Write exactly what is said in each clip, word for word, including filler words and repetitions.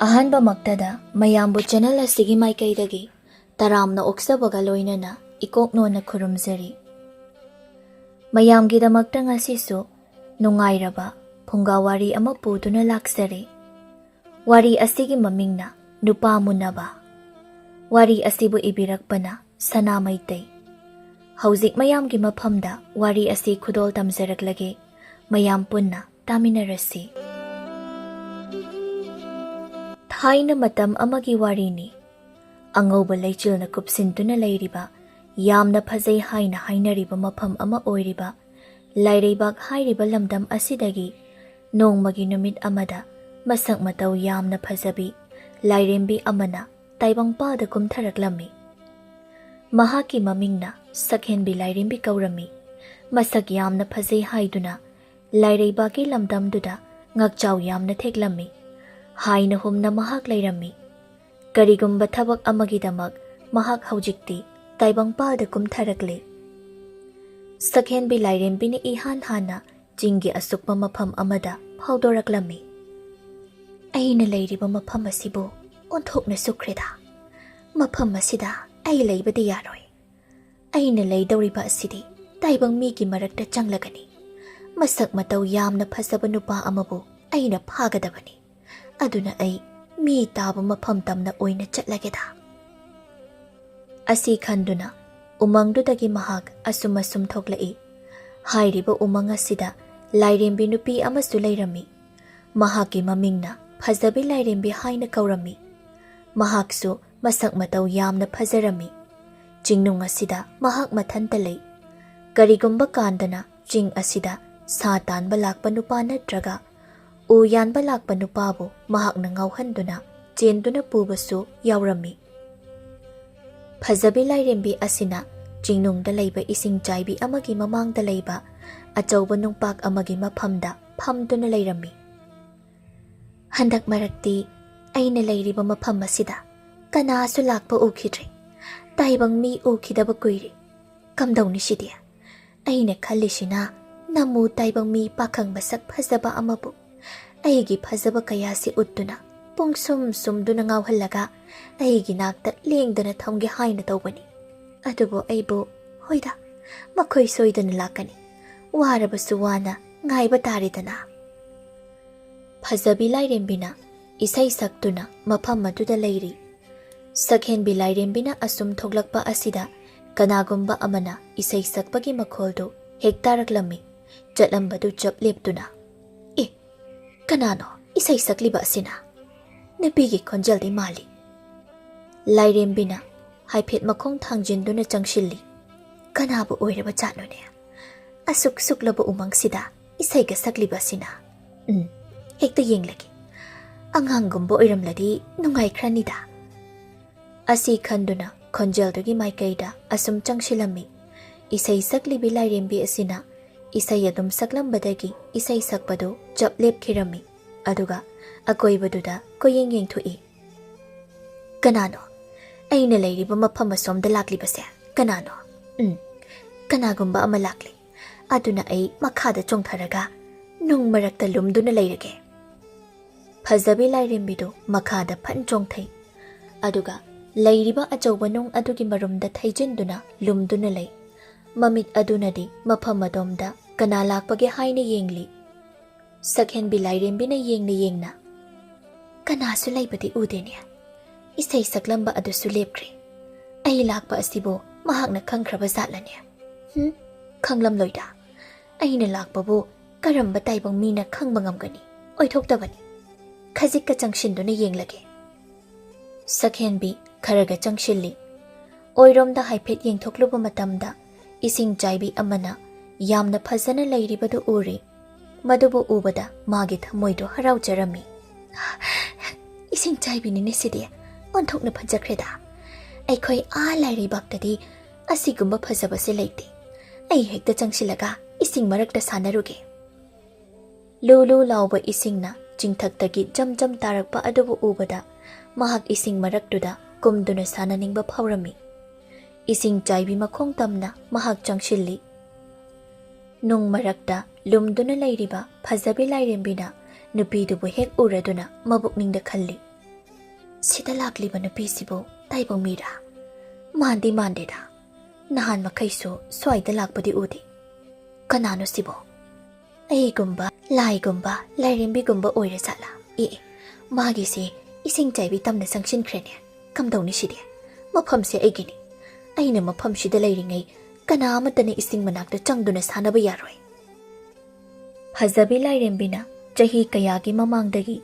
ꯑꯍꯥꯟꯕꯃꯛꯇꯗ ꯃꯌꯥꯝꯕꯨ ꯆꯦꯅꯦꯜ ꯑꯁꯤꯒꯤ ꯃꯥꯏꯀꯩꯗꯒꯤ ꯇꯔꯥꯝꯅ ꯑꯣꯛꯆꯕꯒ ꯂꯣꯏꯅꯅ ꯏꯀꯣꯛꯅꯣꯟꯅ ꯈꯨꯔꯨꯝꯖꯔꯤ꯫ ꯃꯌꯥꯝꯒꯤꯗꯃꯛꯇ ꯉꯁꯤꯁꯨ ꯅꯨꯡꯉꯥꯏꯔꯕ ꯐꯨꯡꯒꯥ ꯋꯥꯔꯤ ꯑꯃ ꯄꯨꯗꯨꯅ ꯂꯥꯛꯆꯔꯤ꯫ ꯋꯥꯔꯤ ꯑꯁꯤꯒꯤ ꯃꯃꯤꯡꯅ ꯅꯨꯄꯥ ꯃꯨꯟꯅꯕ꯫ ꯋꯥꯔꯤ ꯑꯁꯤꯕꯨ ꯏꯕꯤꯔꯛꯄꯅ ꯁꯅꯥ ꯃꯩꯇꯩ꯫ ꯍꯧꯖꯤꯛ ꯃꯌꯥꯝꯒꯤ ꯃꯐꯝꯗ ꯋꯥꯔꯤ ꯑꯁꯤ ꯈꯨꯗꯣꯜ ꯇꯝꯖꯔꯛꯂꯒꯦ꯫ ꯃꯌꯥꯝ ꯄꯨꯟꯅ ꯇꯥꯃꯤꯟꯅꯔꯁꯤ꯫ ꯊꯥꯏꯅ ꯃꯇꯝ ꯑꯃꯒꯤ ꯋꯥꯔꯤꯅꯤ꯫ ꯑꯉꯧꯕ ꯂꯩꯆꯤꯜꯅ ꯀꯨꯞꯁꯤꯟꯗꯨꯅ ꯂꯩꯔꯤꯕ, ꯌꯥꯝꯅ ꯐꯖꯩ ꯍꯥꯏꯅ ꯍꯥꯏꯅꯔꯤꯕ ꯃꯐꯝ ꯑꯃ ꯑꯣꯏꯔꯤꯕ ꯂꯥꯏꯔꯩꯕꯥꯛ ꯍꯥꯏꯔꯤꯕ ꯂꯝꯗꯝ ꯑꯁꯤꯗꯒꯤ ꯅꯣꯡꯃꯒꯤ ꯅꯨꯃꯤꯠ ꯑꯃꯗ ꯃꯁꯛ ꯃꯇꯧ ꯌꯥꯝꯅ ꯐꯖꯕꯤ ꯂꯥꯏꯔꯦꯝꯕꯤ ꯑꯃꯅ ꯇꯥꯏꯕꯪꯄꯥꯜꯗ ꯀꯨꯝꯊꯔꯛꯂꯝꯃꯤ꯫ ꯃꯍꯥꯛꯀꯤ ꯃꯃꯤꯡꯅ ꯁꯛꯍꯦꯟꯕꯤ ꯂꯥꯏꯔꯦꯝꯕꯤ ꯀꯧꯔꯝꯃꯤ꯫ ꯃꯁꯛ ꯌꯥꯝꯅ ꯐꯖꯩ ꯍꯥꯏꯗꯨꯅ ꯂꯥꯏꯔꯩꯕꯥꯛꯀꯤ ꯂꯝꯗꯝꯗꯨꯗ ꯉꯥꯛꯆꯥꯎ ꯌꯥꯝꯅ ꯊꯦꯛꯂꯝꯃꯤ꯫ ꯍꯥꯏꯅ ꯍꯨꯝꯅ ꯃꯍꯥꯛ ꯂꯩꯔꯝꯃꯤ꯫ ꯀꯔꯤꯒꯨꯝꯕ ꯊꯕꯛ ꯑꯃꯒꯤꯗꯃꯛ ꯃꯍꯥꯛ ꯍꯧꯖꯤꯛꯇꯤ ꯇꯥꯏꯕꯪꯄꯥꯜꯗ ꯀꯨꯝꯊꯔꯛꯂꯦ꯫ ꯁꯛꯍꯦꯟꯕꯤ ꯂꯥꯏꯔꯦꯝꯕꯤꯅ ꯏꯍꯥꯟ ꯍꯥꯟꯅ ꯆꯤꯡꯒꯤ ꯑꯁꯨꯛꯄ ꯃꯐꯝ ꯑꯃꯗ ꯐꯥꯎꯗꯣꯔꯛꯂꯝꯃꯤ꯫ "ꯑꯩꯅ ꯂꯩꯔꯤꯕ ꯃꯐꯝ ꯑꯁꯤꯕꯨ ꯑꯣꯟꯊꯣꯛꯅ ꯁꯨꯈ꯭ꯔꯦꯗ꯫ ꯃꯐꯝ ꯑꯁꯤꯗ ꯑꯩ ꯂꯩꯕꯗꯤ ꯌꯥꯔꯣꯏ꯫ ꯑꯩꯅ ꯂꯩꯗꯧꯔꯤꯕ ꯑꯁꯤꯗꯤ ꯇꯥꯏꯕꯪ ꯃꯤꯒꯤ ꯃꯔꯛꯇ ꯆꯪꯂꯒꯅꯤ꯫ ꯃꯁꯛ ꯃꯇꯧ ꯌꯥꯝꯅ ꯐꯖꯕ ꯅꯨꯄꯥ ꯑꯃꯕꯨ ꯑꯩꯅ ꯐꯥꯒꯗꯕꯅꯤ꯫ ꯑꯗꯨꯅ ꯑꯩ ꯃꯤ ꯇꯥꯕ ꯃꯐꯝ ꯇꯝꯅ ꯑꯣꯏꯅ ꯆꯠꯂꯒꯦꯗ"꯫ ꯑꯁꯤ ꯈꯟꯗꯨꯅ ꯎꯃꯪꯗꯨꯗꯒꯤ ꯃꯍꯥꯛ ꯑꯁꯨꯝ ꯑꯁꯨꯝ ꯊꯣꯛꯂꯛꯏ꯫ ꯍꯥꯏꯔꯤꯕ ꯎꯃꯪ ꯑꯁꯤꯗ ꯂꯥꯏꯔꯦꯝꯕꯤ ꯅꯨꯄꯤ ꯑꯃꯁꯨ ꯂꯩꯔꯝꯃꯤ꯫ ꯃꯍꯥꯛꯀꯤ ꯃꯃꯤꯡꯅ ꯐꯖꯕꯤ ꯂꯥꯏꯔꯦꯝꯕꯤ ꯍꯥꯏꯅ ꯀꯧꯔꯝꯃꯤ꯫ ꯃꯍꯥꯛꯁꯨ ꯃꯁꯛ ꯃꯇꯧ ꯌꯥꯝꯅ ꯐꯖꯔꯝꯃꯤ꯫ ꯆꯤꯡꯅꯨꯡ ꯑꯁꯤꯗ ꯃꯍꯥꯛ ꯃꯊꯟꯇ ꯂꯩ꯫ ꯀꯔꯤꯒꯨꯝꯕ ꯀꯥꯟꯗꯅ ꯆꯤꯡ ꯑꯁꯤꯗ ꯁꯥ ꯇꯥꯟꯕ ꯂꯥꯛꯄ ꯅꯨꯄꯥ ꯅꯠꯇ꯭ꯔꯒ ꯎ ꯌꯥꯟꯕ ꯂꯥꯛꯄ ꯅꯨꯄꯥꯕꯨ ꯃꯍꯥꯛꯅ ꯉꯥꯎꯍꯟꯗꯨꯅ ꯆꯦꯟꯗꯨꯅ ꯄꯨꯕꯁꯨ ꯌꯥꯎꯔꯝꯃꯤ꯫ ꯐꯖꯕꯤ ꯂꯥꯏꯔꯦꯝꯕꯤ ꯑꯁꯤꯅ ꯆꯤꯡꯅꯨꯡꯗ ꯂꯩꯕ ꯏꯁꯤꯡ ꯆꯥꯏꯕꯤ ꯑꯃꯒꯤ ꯃꯃꯥꯡꯗ ꯂꯩꯕ ꯑꯆꯧꯕ ꯅꯨꯡꯄꯥꯛ ꯑꯃꯒꯤ ꯃꯐꯝꯗ ꯐꯝꯗꯨꯅ ꯂꯩꯔꯝꯃꯤ꯫ "ꯍꯟꯗꯛ ꯃꯔꯛꯇꯤ ꯑꯩꯅ ꯂꯩꯔꯤꯕ ꯃꯐꯝ ꯑꯁꯤꯗ ꯀꯅꯥꯁꯨ ꯂꯥꯛꯄ ꯎꯈꯤꯗ꯭ꯔꯦ꯫ ꯇꯥꯏꯕꯪ ꯃꯤ ꯎꯈꯤꯗꯕ ꯀꯨꯏꯔꯦ꯫ ꯀꯝꯗꯧꯅꯤ ꯁꯤꯗꯤ? ꯑꯩꯅ ꯈꯜꯂꯤꯁꯤꯅ ꯅꯃꯨ ꯇꯥꯏꯕꯪ ꯃꯤ ꯄꯥꯈꯪ ꯃꯁꯛ ꯐꯖꯕ ꯑꯃꯕꯨ ꯑꯩꯒꯤ ꯐꯖꯕ ꯀꯌꯥꯁꯤ ꯎꯠꯇꯨꯅ ꯄꯨꯡꯁꯨꯝ ꯁꯨꯝꯗꯨꯅ ꯉꯥꯎꯍꯜꯂꯒ ꯑꯩꯒꯤ ꯅꯥꯛꯇ ꯂꯦꯡꯗꯅ ꯊꯝꯒꯦ ꯍꯥꯏꯅ ꯇꯧꯕꯅꯤ꯫ ꯑꯗꯨꯕꯨ ꯑꯩꯕꯨ, "ꯍꯣꯏꯗ, ꯃꯈꯣꯏ ꯁꯣꯏꯗꯅ ꯂꯥꯛꯀꯅꯤ, ꯋꯥꯔꯕꯁꯨ ꯋꯥꯅ ꯉꯥꯏꯕ ꯇꯥꯔꯦꯗꯅ"꯫ ꯐꯖꯕꯤ ꯂꯥꯏꯔꯦꯝꯕꯤꯅ ꯏꯁꯩ ꯁꯛꯇꯨꯅ ꯃꯐꯝ ꯑꯗꯨꯗ ꯂꯩꯔꯤ꯫ ꯁꯛꯍꯦꯟꯕꯤ ꯂꯥꯏꯔꯦꯝꯕꯤꯅ ꯑꯁꯨꯝ ꯊꯣꯛꯂꯛꯄ ꯑꯁꯤꯗ ꯀꯅꯥꯒꯨꯝꯕ ꯑꯃꯅ ꯏꯁꯩ ꯁꯛꯄꯒꯤ ꯃꯈꯣꯜꯗꯨ ꯍꯦꯛ ꯇꯥꯔꯛꯂꯝꯃꯤ꯫ ꯆꯠꯂꯝꯕꯗꯨ ꯆꯞ ꯂꯦꯞꯇꯨꯅ, "ꯑꯦ, ꯀꯅꯥꯅꯣ ꯏꯁꯩ ꯁꯛꯂꯤꯕ ꯑꯁꯤꯅ? ꯅꯨꯄꯤꯒꯤ ꯈꯣꯟꯖꯦꯜꯗꯤ ꯃꯥꯜꯂꯤ"꯫ ꯂꯥꯏꯔꯦꯝꯕꯤꯅ ꯍꯥꯏꯐꯦꯠ ꯃꯈꯣꯡ ꯊꯥꯡꯖꯤꯟꯗꯨꯅ ꯆꯪꯁꯤꯜꯂꯤ꯫ ꯀꯅꯥꯕꯨ ꯑꯣꯏꯔꯕ ꯖꯥꯠꯅꯣꯅꯦ? ꯑꯁꯨꯛ ꯁꯨꯛꯂꯕ ꯎꯃꯪꯁꯤꯗ ꯏꯁꯩꯒ ꯁꯛꯂꯤꯕ ꯑꯁꯤꯅ? ꯎꯝ, ꯍꯦꯛꯇ ꯌꯦꯡꯂꯒꯦ꯫ ꯑꯉꯥꯡꯒꯨꯝꯕ ꯑꯣꯏꯔꯝꯂꯗꯤ ꯅꯨꯡꯉꯥꯏꯈ꯭ꯔꯅꯤꯗ꯫ ꯑꯁꯤ ꯈꯟꯗꯨꯅ ꯈꯣꯟꯖꯦꯜꯗꯨꯒꯤ ꯃꯥꯏꯀꯩꯗ ꯑꯁꯨꯝ ꯆꯪꯁꯤꯜꯂꯝꯃꯤ꯫ ꯏꯁꯩ ꯁꯛꯂꯤꯕꯤ ꯂꯥꯏꯔꯦꯝꯕꯤ ꯑꯁꯤꯅ ꯏꯁꯩ ꯑꯗꯨꯝ ꯁꯛꯂꯝꯕꯗꯒꯤ ꯏꯁꯩ ꯁꯛꯄꯗꯨ ꯆꯞ ꯂꯦꯞꯈꯤꯔꯝꯃꯤ꯫ ꯑꯗꯨꯒ ꯑꯀꯣꯏꯕꯗꯨꯗ ꯀꯣꯏꯌꯦꯡ ꯌꯦꯡꯊꯣꯛꯏ꯫ "ꯀꯅꯥꯅꯣ? ꯑꯩꯅ ꯂꯩꯔꯤꯕ ꯃꯐꯝ ꯑꯁꯣꯝꯗ ꯂꯥꯛꯂꯤꯕꯁꯦ ꯀꯅꯥꯅꯣ? ꯎꯝ, ꯀꯅꯥꯒꯨꯝꯕ ꯑꯃ ꯂꯥꯛꯂꯤ꯫ ꯑꯗꯨꯅ ꯑꯩ ꯃꯈꯥꯗ ꯆꯣꯡꯊꯔꯒ ꯅꯨꯡ ꯃꯔꯛꯇ ꯂꯨꯝꯗꯨꯅ ꯂꯩꯔꯒꯦ"꯫ ꯐꯖꯕꯤ ꯂꯥꯏꯔꯦꯝꯕꯤꯗꯨ ꯃꯈꯥꯗ ꯐꯟ ꯆꯣꯡꯊꯩ꯫ ꯑꯗꯨꯒ ꯂꯩꯔꯤꯕ ꯑꯆꯧꯕ ꯅꯨꯡ ꯑꯗꯨꯒꯤ ꯃꯔꯨꯝꯗ ꯊꯩꯖꯤꯟꯗꯨꯅ ꯂꯨꯝꯗꯨꯅ ꯂꯩ꯫ ꯃꯃꯤꯠ ꯑꯗꯨꯅꯗꯤ ꯃꯐꯝ ꯑꯗꯣꯝꯗ ꯀꯅꯥ ꯂꯥꯛꯄꯒꯦ ꯍꯥꯏꯅ ꯌꯦꯡꯂꯤ꯫ ꯁꯛꯍꯦꯟꯕꯤ ꯂꯥꯏꯔꯦꯝꯕꯤꯅ ꯌꯦꯡꯅ ꯌꯦꯡꯅ, "ꯀꯅꯥꯁꯨ ꯂꯩꯕꯗꯤ ꯎꯗꯦꯅꯦ꯫ ꯏꯁꯩ ꯁꯛꯂꯝꯕ ꯑꯗꯨꯁꯨ ꯂꯦꯞꯈ꯭ꯔꯦ꯫ ꯑꯩ ꯂꯥꯛꯄ ꯑꯁꯤꯕꯨ ꯃꯍꯥꯛꯅ ꯈꯪꯈ꯭ꯔꯕ ꯖꯥꯠꯂꯅꯦ? ꯍꯨꯝ, ꯈꯪꯂꯝꯂꯣꯏꯗ꯫ ꯑꯩꯅ ꯂꯥꯛꯄꯕꯨ ꯀꯔꯝꯕ ꯇꯥꯏꯕꯪ ꯃꯤꯅ ꯈꯪꯕ ꯉꯝꯒꯅꯤ? ꯑꯣꯏꯊꯣꯛꯇꯕꯅꯤ꯫ ꯈꯖꯤꯛꯀ ꯆꯪꯁꯤꯟꯗꯨꯅ ꯌꯦꯡꯂꯒꯦ"꯫ ꯁꯛꯍꯦꯟꯕꯤ ꯈꯔꯒ ꯆꯪꯁꯤꯜꯂꯤ꯫ ꯑꯣꯏꯔꯣꯝꯗ ꯍꯥꯏꯐꯦꯠ ꯌꯦꯡꯊꯣꯛꯂꯨꯕ ꯃꯇꯝꯗ ꯏꯁꯤꯡ ꯆꯥꯏꯕꯤ ꯑꯃꯅ ꯌꯥꯝꯅ ꯐꯖꯅ ꯂꯩꯔꯤꯕꯗꯨ ꯎꯔꯤ꯫ ꯃꯗꯨꯕꯨ ꯎꯕꯗ ꯃꯥꯒꯤ ꯊꯃꯣꯏꯗꯨ ꯍꯔꯥꯎꯖꯔꯝꯃꯤ꯫ "ꯏꯁꯤꯡ ꯆꯥꯏꯕꯤꯅꯤꯅꯦ ꯁꯤꯗꯤ, ꯑꯣꯟꯊꯣꯛꯅ ꯐꯖꯈ꯭ꯔꯦꯗ꯫ ꯑꯩꯈꯣꯏ ꯑꯥ ꯂꯥꯏꯔꯩꯕꯥꯛꯇꯗꯤ ꯑꯁꯤꯒꯨꯝꯕ ꯐꯖꯕꯁꯦ ꯂꯩꯇꯦ꯫ ꯑꯩ ꯍꯦꯛꯇ ꯆꯪꯁꯤꯜꯂꯒ ꯏꯁꯤꯡ ꯃꯔꯛꯇ ꯁꯥꯟꯅꯔꯨꯒꯦ"꯫ ꯂꯨ ꯂꯨ ꯂꯥꯎꯕ ꯏꯁꯤꯡꯅ ꯆꯤꯡꯊꯛꯇꯒꯤ ꯖꯝ ꯖꯝ ꯇꯥꯔꯛꯄ ꯑꯗꯨꯕꯨ ꯎꯕꯗ ꯃꯍꯥꯛ ꯏꯁꯤꯡ ꯃꯔꯛꯇꯨꯗ ꯀꯨꯝꯗꯨꯅ ꯁꯥꯟꯅꯅꯤꯡꯕ ꯐꯥꯎꯔꯝꯃꯤ꯫ ꯏꯁꯤꯡ ꯆꯥꯏꯕꯤ ꯃꯈꯣꯡ ꯇꯝꯅ ꯃꯍꯥꯛ ꯆꯪꯁꯤꯜꯂꯤ꯫ ꯅꯨꯡ ꯃꯔꯛꯇ ꯂꯨꯝꯗꯨꯅ ꯂꯩꯔꯤꯕ ꯐꯖꯕꯤ ꯂꯥꯏꯔꯦꯝꯕꯤꯅ ꯅꯨꯄꯤꯗꯨꯕꯨ ꯍꯦꯛ ꯎꯔꯗꯨꯅ ꯃꯕꯨꯛꯅꯤꯡꯗ ꯈꯜꯂꯤ, "ꯁꯤꯗ ꯂꯥꯛꯂꯤꯕ ꯅꯨꯄꯤꯁꯤꯕꯨ ꯇꯥꯏꯕꯪ ꯃꯤꯔꯥ? ꯃꯥꯟꯗꯤ ꯃꯥꯟꯗꯦꯗ, ꯅꯍꯥꯟ ꯃꯈꯩꯁꯨ ꯁ꯭ꯋꯥꯏꯗ ꯂꯥꯛꯄꯗꯤ ꯎꯗꯦ꯫ ꯀꯅꯥꯅꯣ ꯁꯤꯕꯣ? ꯑꯩꯒꯨꯝꯕ, ꯂꯥꯏꯒꯨꯝꯕ, ꯂꯥꯏꯔꯦꯝꯕꯤꯒꯨꯝꯕ ꯑꯣꯏꯔ ꯖꯥꯠꯂꯥ? ꯑꯦ, ꯃꯥꯒꯤꯁꯦ ꯏꯁꯤꯡ ꯆꯥꯏꯕꯤ ꯇꯝꯅ ꯆꯪꯁꯤꯟꯈ꯭ꯔꯦꯅꯦ꯫ ꯀꯝꯗꯧꯅꯤ ꯁꯤꯗꯤ? ꯃꯐꯝꯁꯦ ꯑꯩꯒꯤꯅꯤ꯫ ꯑꯩꯅ ꯃꯐꯝꯁꯤꯗ ꯂꯩꯔꯤꯉꯩ ꯀꯅꯥ ꯑꯃꯠꯇꯅ ꯏꯁꯤꯡ ꯃꯅꯥꯛꯇ ꯆꯪꯗꯨꯅ ꯁꯥꯟꯅꯕ ꯌꯥꯔꯣꯏ꯫" ꯐꯖꯕꯤ ꯂꯥꯏꯔꯦꯝꯕꯤꯅ ꯆꯍꯤ ꯀꯌꯥꯒꯤ ꯃꯃꯥꯡꯗꯒꯤ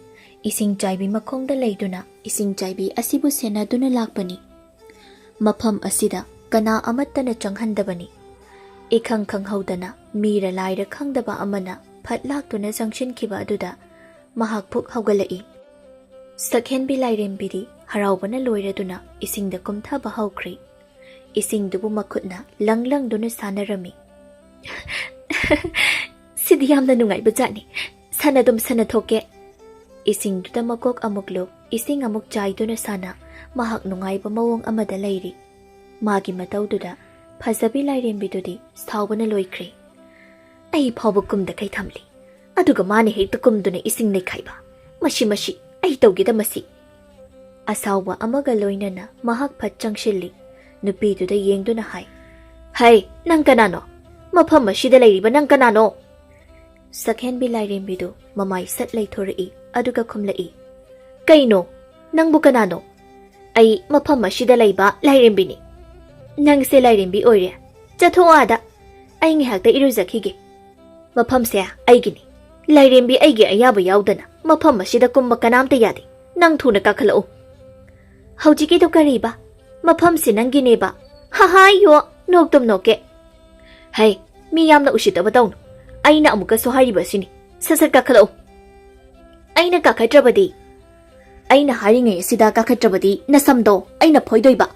ꯏꯁꯤꯡ ꯆꯥꯏꯕꯤ ꯃꯈꯣꯡꯗ ꯂꯩꯗꯨꯅ ꯏꯁꯤꯡ ꯆꯥꯏꯕꯤ ꯑꯁꯤꯕꯨ ꯁꯦꯟꯅꯗꯨꯅ ꯂꯥꯛꯄꯅꯤ꯫ ꯃꯐꯝ ꯑꯁꯤꯗ ꯀꯅꯥ ꯑꯃꯠꯇꯅ ꯆꯪꯍꯟꯗꯕꯅꯤ꯫ ꯏꯈꯪ ꯈꯪꯍꯧꯗꯅ ꯃꯤꯔ ꯂꯥꯏꯔ ꯈꯪꯗꯕ ꯑꯃꯅ ꯐꯠ ꯂꯥꯛꯇꯨꯅ ꯆꯪꯁꯤꯟꯈꯤꯕ ꯑꯗꯨꯗ ꯃꯍꯥꯛ ꯐꯨꯛ ꯍꯧꯒꯠꯂꯛꯏ꯫ ꯁꯛꯍꯦꯟꯕꯤ ꯂꯥꯏꯔꯦꯝꯕꯤꯗꯤ ꯍꯔꯥꯎꯕꯅ ꯂꯣꯏꯔꯗꯨꯅ ꯏꯁꯤꯡꯗ ꯀꯨꯝꯊꯕ ꯍꯧꯈ꯭ꯔꯦ꯫ ꯏꯁꯤꯡꯗꯨꯕꯨ ꯃꯈꯨꯠꯅ ꯂꯪ ꯂꯪꯗꯨꯅ ꯁꯥꯟꯅꯔꯝꯃꯤ꯫ "ꯁꯤꯗꯤ ꯌꯥꯝꯅ ꯅꯨꯡꯉꯥꯏꯕ ꯖꯥꯠꯅꯤ꯫ ꯁꯥꯟꯅꯗꯨꯝ ꯁꯥꯟꯅꯊꯣꯛꯀꯦ꯫" ꯏꯁꯤꯡꯗꯨꯗ ꯃꯀꯣꯛ ꯑꯃꯨꯛ ꯂꯨꯞ, ꯏꯁꯤꯡ ꯑꯃꯨꯛ ꯆꯥꯏꯗꯨꯅ ꯁꯥꯟꯅ, ꯃꯍꯥꯛ ꯅꯨꯡꯉꯥꯏꯕ ꯃꯑꯣꯡ ꯑꯃꯗ ꯂꯩꯔꯤ꯫ ꯃꯥꯒꯤ ꯃꯇꯧꯗꯨꯗ ꯐꯖꯕꯤ ꯂꯥꯏꯔꯦꯝꯕꯤꯗꯨꯗꯤ ꯁꯥꯎꯕꯅ ꯂꯣꯏꯈ꯭ꯔꯦ꯫ "ꯑꯩ ꯐꯥꯎꯕ ꯀꯨꯝꯗꯈꯩ ꯊꯝꯂꯤ, ꯑꯗꯨꯒ ꯃꯥꯅ ꯍꯦꯛꯇ ꯀꯨꯝꯗꯨꯅ ꯏꯁꯤꯡ ꯅꯩꯈꯥꯏꯕ꯫ ꯃꯁꯤ, ꯃꯁꯤ, ꯑꯩ ꯇꯧꯒꯦꯗ ꯃꯁꯤ꯫" ꯑꯁꯥꯎꯕ ꯑꯃꯒ ꯂꯣꯏꯅꯅ ꯃꯍꯥꯛ ꯐꯠ ꯆꯪꯁꯤꯜꯂꯤ꯫ ꯅꯨꯄꯤꯗꯨꯗ ꯌꯦꯡꯗꯨꯅ ꯍꯥꯏ, "ꯍꯩ, ꯅꯪ ꯀꯅꯥꯅꯣ? ꯃꯐꯝ ꯑꯁꯤꯗ ꯂꯩꯔꯤꯕ ꯅꯪ ꯀꯅꯥꯅꯣ?" ꯁꯛꯍꯦꯟꯕꯤ ꯂꯥꯏꯔꯦꯝꯕꯤꯗꯨ ꯃꯃꯥꯏ ꯁꯠ ꯂꯩꯊꯣꯔꯛꯏ, ꯑꯗꯨꯒ ꯈꯨꯝꯂꯛꯏ, "ꯀꯩꯅꯣ? ꯅꯪꯕꯨ ꯀꯅꯥꯅꯣ?" "ꯑꯩ ꯃꯐꯝ ꯑꯁꯤꯗ ꯂꯩꯕ ꯂꯥꯏꯔꯦꯝꯕꯤꯅꯤ꯫" "ꯅꯪꯁꯦ ꯂꯥꯏꯔꯦꯝꯕꯤ ꯑꯣꯏꯔꯦ? ꯆꯠꯊꯣꯛꯑꯣ ꯑꯥꯗ꯫ ꯑꯩ ꯉꯥꯏꯍꯥꯛꯇ ꯏꯔꯨꯖꯈꯤꯒꯦ꯫" "ꯃꯐꯝꯁꯦ ꯑꯩꯒꯤꯅꯤ꯫ ꯂꯥꯏꯔꯦꯝꯕꯤ ꯑꯩꯒꯤ ꯑꯌꯥꯕ ꯌꯥꯎꯗꯅ ꯃꯐꯝ ꯑꯁꯤꯗ ꯀꯨꯝꯕ ꯀꯅꯥꯝꯇ ꯌꯥꯗꯦ꯫ ꯅꯪ ꯊꯨꯅ ꯀꯥꯈꯠꯂꯛꯎ꯫" "ꯍꯧꯖꯤꯛꯀꯤꯗꯣ ꯀꯔꯤꯕ? ꯃꯐꯝꯁꯤ ꯅꯪꯒꯤꯅꯦꯕ? ꯍꯥꯍꯥꯏꯌꯣ, ꯅꯣꯛꯇꯨꯝ ꯅꯣꯛꯀꯦ꯫" "ꯍꯩ, ꯃꯤ ꯌꯥꯝꯅ ꯎꯁꯤꯠꯇꯕ ꯇꯧꯅꯨ꯫ ꯑꯩꯅ ꯑꯃꯨꯛꯀꯁꯨ ꯍꯥꯏꯔꯤꯕ ꯑꯁꯤꯅꯤ꯫ ꯁꯠ ꯁꯠ ꯀꯥꯈꯠꯂꯛꯎ꯫" "ꯑꯩꯅ ꯀꯥꯈꯠꯇ꯭ꯔꯕꯗꯤ?" "ꯑꯩꯅ ꯍꯥꯏꯔꯤꯉꯩ ꯑꯁꯤꯗ ꯀꯥꯈꯠꯇ꯭ꯔꯕꯗꯤ ꯅꯁꯝꯗꯣ ꯑꯩꯅ ꯐꯣꯏꯗꯣꯏꯕ꯫"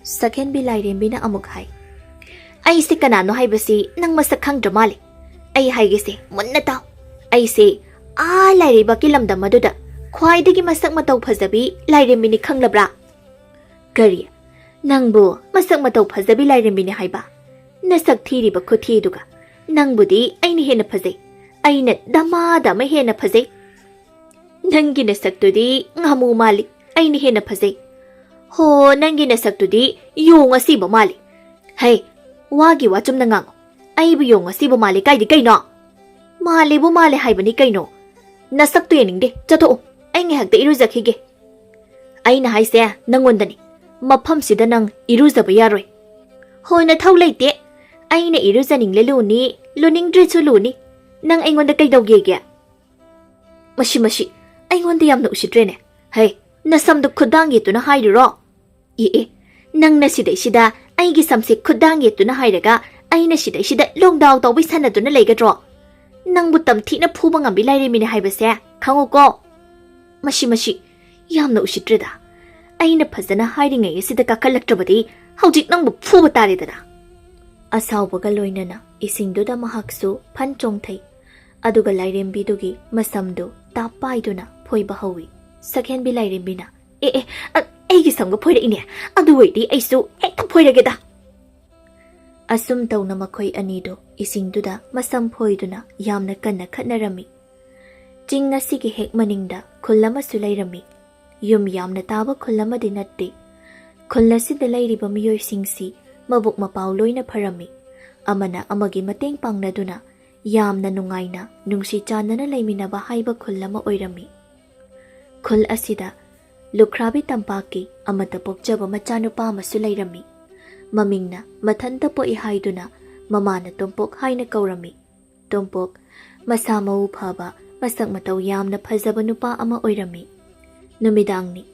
ꯁꯛꯍꯦꯟꯕꯤ ꯂꯥꯏꯔꯦꯝꯕꯤꯅ ꯑꯃꯨꯛ ꯍꯥꯏ, "ꯑꯩꯁꯦ ꯀꯅꯥꯅꯣ ꯍꯥꯏꯕꯁꯤ ꯅꯪ ꯃꯁꯛ ꯈꯪꯗ꯭ꯔ ꯃꯥꯜꯂꯦ꯫ ꯑꯩ ꯍꯥꯏꯒꯦꯁꯦ, ꯃꯨꯟꯅ ꯇꯥꯎ꯫ ꯑꯩꯁꯦ ꯑꯥ ꯂꯥꯏꯔꯩꯕꯥꯛꯀꯤ ꯂꯝꯗꯝ ꯑꯗꯨꯗ ꯈ꯭ꯋꯥꯏꯗꯒꯤ ꯃꯁꯛ ꯃꯇꯧ ꯐꯖꯕꯤ ꯂꯥꯏꯔꯦꯝꯕꯤꯅꯤ, ꯈꯪꯂꯕ꯭ꯔꯥ?" "ꯀꯔꯤ? ꯅꯪꯕꯨ ꯃꯁꯛ ꯃꯇꯧ ꯐꯖꯕꯤ ꯂꯥꯏꯔꯦꯝꯕꯤꯅꯤ ꯍꯥꯏꯕ? ꯅꯁꯛ ꯊꯤꯔꯤꯕ ꯈꯨꯊꯤꯗꯨꯒ꯫ ꯅꯪꯕꯨꯗꯤ ꯑꯩꯅ ꯍꯦꯟꯅ ꯐꯖꯩ꯫ ꯑꯩꯅ ꯗꯃꯥꯗ ꯑꯃ ꯍꯦꯟꯅ ꯐꯖꯩ꯫ "ꯅꯪꯒꯤ ꯅꯁꯛꯇꯨꯗꯤ ꯉꯥꯃꯨ ꯃꯥꯜꯂꯤ, ꯑꯩꯅ ꯍꯦꯟꯅ ꯐꯖꯩ꯫ ꯍꯣ, ꯅꯪꯒꯤ ꯅꯁꯛꯇꯨꯗꯤ ꯌꯣꯡ ꯑꯁꯤꯕ ꯃꯥꯜꯂꯤ꯫ ꯍꯩ, ꯋꯥꯒꯤ ꯋꯥ ꯆꯨꯝꯅ ꯉꯥꯡꯉꯨ꯫ ꯑꯩꯕꯨ ꯌꯣꯡ ꯑꯁꯤꯕ ꯃꯥꯜꯂꯤ ꯀꯥꯏꯗꯤ ꯀꯩꯅꯣ? ꯃꯥꯜꯂꯦꯕꯨ ꯃꯥꯜꯂꯦ ꯍꯥꯏꯕꯅꯤ ꯀꯩꯅꯣ꯫ ꯅꯁꯛꯇꯨ ꯌꯦꯡꯅꯤꯡꯗꯦ, ꯆꯠꯊꯣꯛꯎ, ꯑꯩ ꯉꯥꯏꯍꯥꯛꯇ ꯏꯔꯨꯖꯈꯤꯒꯦ꯫ ꯑꯩꯅ ꯍꯥꯏꯁꯦ ꯅꯪꯉꯣꯟꯗꯅꯤ꯫ ꯃꯐꯝꯁꯤꯗ ꯅꯪ ꯏꯔꯨꯖꯕ ꯌꯥꯔꯣꯏ꯫" "ꯍꯣ, ꯅꯊꯧ ꯂꯩꯇꯦ꯫ ꯑꯩꯅ ꯏꯔꯨꯖꯅꯤꯡꯂꯦ ꯂꯨꯅꯤ, ꯂꯨꯅꯤꯡꯗ꯭ꯔꯦꯁꯨ ꯂꯨꯅꯤ꯫ ꯅꯪ ꯑꯩꯉꯣꯟꯗ ꯀꯩꯗꯧꯒꯦꯒꯦ?" "ꯃꯁꯤ, ꯃꯁꯤ, ꯑꯩꯉꯣꯟꯗ ꯌꯥꯝꯅ ꯎꯁꯤꯠꯇ꯭ꯔꯦꯅꯦ꯫ ꯍꯩ, ꯅꯁꯝꯗꯣ ꯈꯨꯗꯥꯡ ꯌꯦꯠꯇꯨꯅ ꯍꯥꯏꯔꯤꯔꯣ? ꯑꯦ, ꯑꯦ, ꯅꯪꯅ ꯁꯤꯗꯩꯁꯤꯗ ꯑꯩꯒꯤ ꯁꯝꯁꯦ ꯈꯨꯗꯥꯡ ꯌꯦꯠꯇꯨꯅ ꯍꯥꯏꯔꯒ ꯑꯩꯅ ꯁꯤꯗꯩꯁꯤꯗ ꯂꯣꯡꯗꯥꯎ ꯇꯧꯕꯩ ꯁꯥꯟꯅꯗꯨꯅ ꯂꯩꯒꯗ꯭ꯔꯣ? ꯅꯪꯕꯨ ꯇꯝꯊꯤꯅ ꯐꯨꯕ ꯉꯝꯕꯤ ꯂꯥꯏꯔꯦꯝꯕꯤꯅꯦ ꯍꯥꯏꯕꯁꯦ ꯈꯪꯉꯨꯀꯣ꯫" "ꯃꯁꯤ, ꯃꯁꯤ, ꯌꯥꯝꯅ ꯎꯁꯤꯠꯇ꯭ꯔꯦꯗ꯫ ꯑꯩꯅ ꯐꯖꯅ ꯍꯥꯏꯔꯤꯉꯩ ꯑꯁꯤꯗ ꯀꯥꯈꯠꯂꯛꯇ꯭ꯔꯕꯗꯤ ꯍꯧꯖꯤꯛ ꯅꯪꯕꯨ ꯐꯨꯕ ꯇꯥꯔꯦꯗꯅ꯫" ꯑꯁꯥꯎꯕꯒ ꯂꯣꯏꯅꯅ ꯏꯁꯤꯡꯗꯨꯗ ꯃꯍꯥꯛꯁꯨ ꯐꯟ ꯆꯣꯡꯊꯩ꯫ ꯑꯗꯨꯒ ꯂꯥꯏꯔꯦꯝꯕꯤꯗꯨꯒꯤ ꯃꯁꯝꯗꯨ ꯇꯥꯞ ꯄꯥꯏꯗꯨꯅ ꯐꯣꯏꯕ ꯍꯧꯏ꯫ ꯁꯛꯍꯦꯟꯕꯤ ꯂꯥꯏꯔꯦꯝꯕꯤꯅ, "ꯑꯦ, ꯑꯦ, ꯑ, ꯑꯩꯒꯤ ꯁꯝꯒ ꯐꯣꯏꯔꯛꯏꯅꯦ꯫ ꯑꯗꯨ ꯑꯣꯏꯔꯗꯤ ꯑꯩꯁꯨ ꯍꯦꯛꯇ ꯐꯣꯏꯔꯒꯦꯗ꯫" ꯑꯁꯨꯝ ꯇꯧꯅ ꯃꯈꯣꯏ ꯑꯅꯤꯗꯨ ꯏꯁꯤꯡꯗꯨꯗ ꯃꯁꯝ ꯐꯣꯏꯗꯨꯅ ꯌꯥꯝꯅ ꯀꯟꯅ ꯈꯠꯅꯔꯝꯃꯤ꯫ ꯆꯤꯡ ꯑꯁꯤꯒꯤ ꯍꯦꯛ ꯃꯅꯤꯡꯗ ꯈꯨꯜ ꯑꯃꯁꯨ ꯂꯩꯔꯝꯃꯤ꯫ ꯌꯨꯝ ꯌꯥꯝꯅ ꯇꯥꯕ ꯈꯨꯜ ꯑꯃꯗꯤ ꯅꯠꯇꯦ꯫ ꯈꯨꯜ ꯑꯁꯤꯗ ꯂꯩꯔꯤꯕ ꯃꯤꯑꯣꯏꯁꯤꯡꯁꯤ ꯃꯕꯨꯛ ꯃꯄꯥꯎ ꯂꯣꯏꯅ ꯐꯔꯝꯃꯤ꯫ ꯑꯃꯅ ꯑꯃꯒꯤ ꯃꯇꯦꯡ ꯄꯥꯡꯅꯗꯨꯅ ꯌꯥꯝꯅ ꯅꯨꯡꯉꯥꯏꯅ ꯅꯨꯡꯁꯤ ꯆꯥꯟꯅꯅ ꯂꯩꯃꯤꯟꯅꯕ ꯍꯥꯏꯕ ꯈꯨꯜ ꯑꯃ ꯑꯣꯏꯔꯝꯃꯤ꯫ ꯈꯨꯜ ꯑꯁꯤꯗ ꯂꯨꯈ꯭ꯔꯥꯕꯤ ꯇꯝꯄꯥꯛꯀꯤ ꯑꯃꯠꯇ ꯄꯣꯛꯆꯕ ꯃꯆꯥꯅꯨꯄꯥ ꯑꯃꯁꯨ ꯂꯩꯔꯝꯃꯤ꯫ ꯃꯃꯤꯡꯅ ꯃꯊꯟꯇ ꯄꯣꯛꯏ ꯍꯥꯏꯗꯨꯅ ꯃꯃꯥꯅ ꯇꯣꯝꯄꯣꯛ ꯍꯥꯏꯅ ꯀꯧꯔꯝꯃꯤ꯫ ꯇꯣꯝꯄꯣꯛ ꯃꯁꯥ ꯃꯎ ꯐꯕ, ꯃꯁꯛ ꯃꯇꯧ ꯌꯥꯝꯅ ꯐꯖꯕ ꯅꯨꯄꯥ ꯑꯃ ꯑꯣꯏꯔꯝꯃꯤ꯫ ꯅꯨꯃꯤꯗꯥꯡꯅꯤ꯫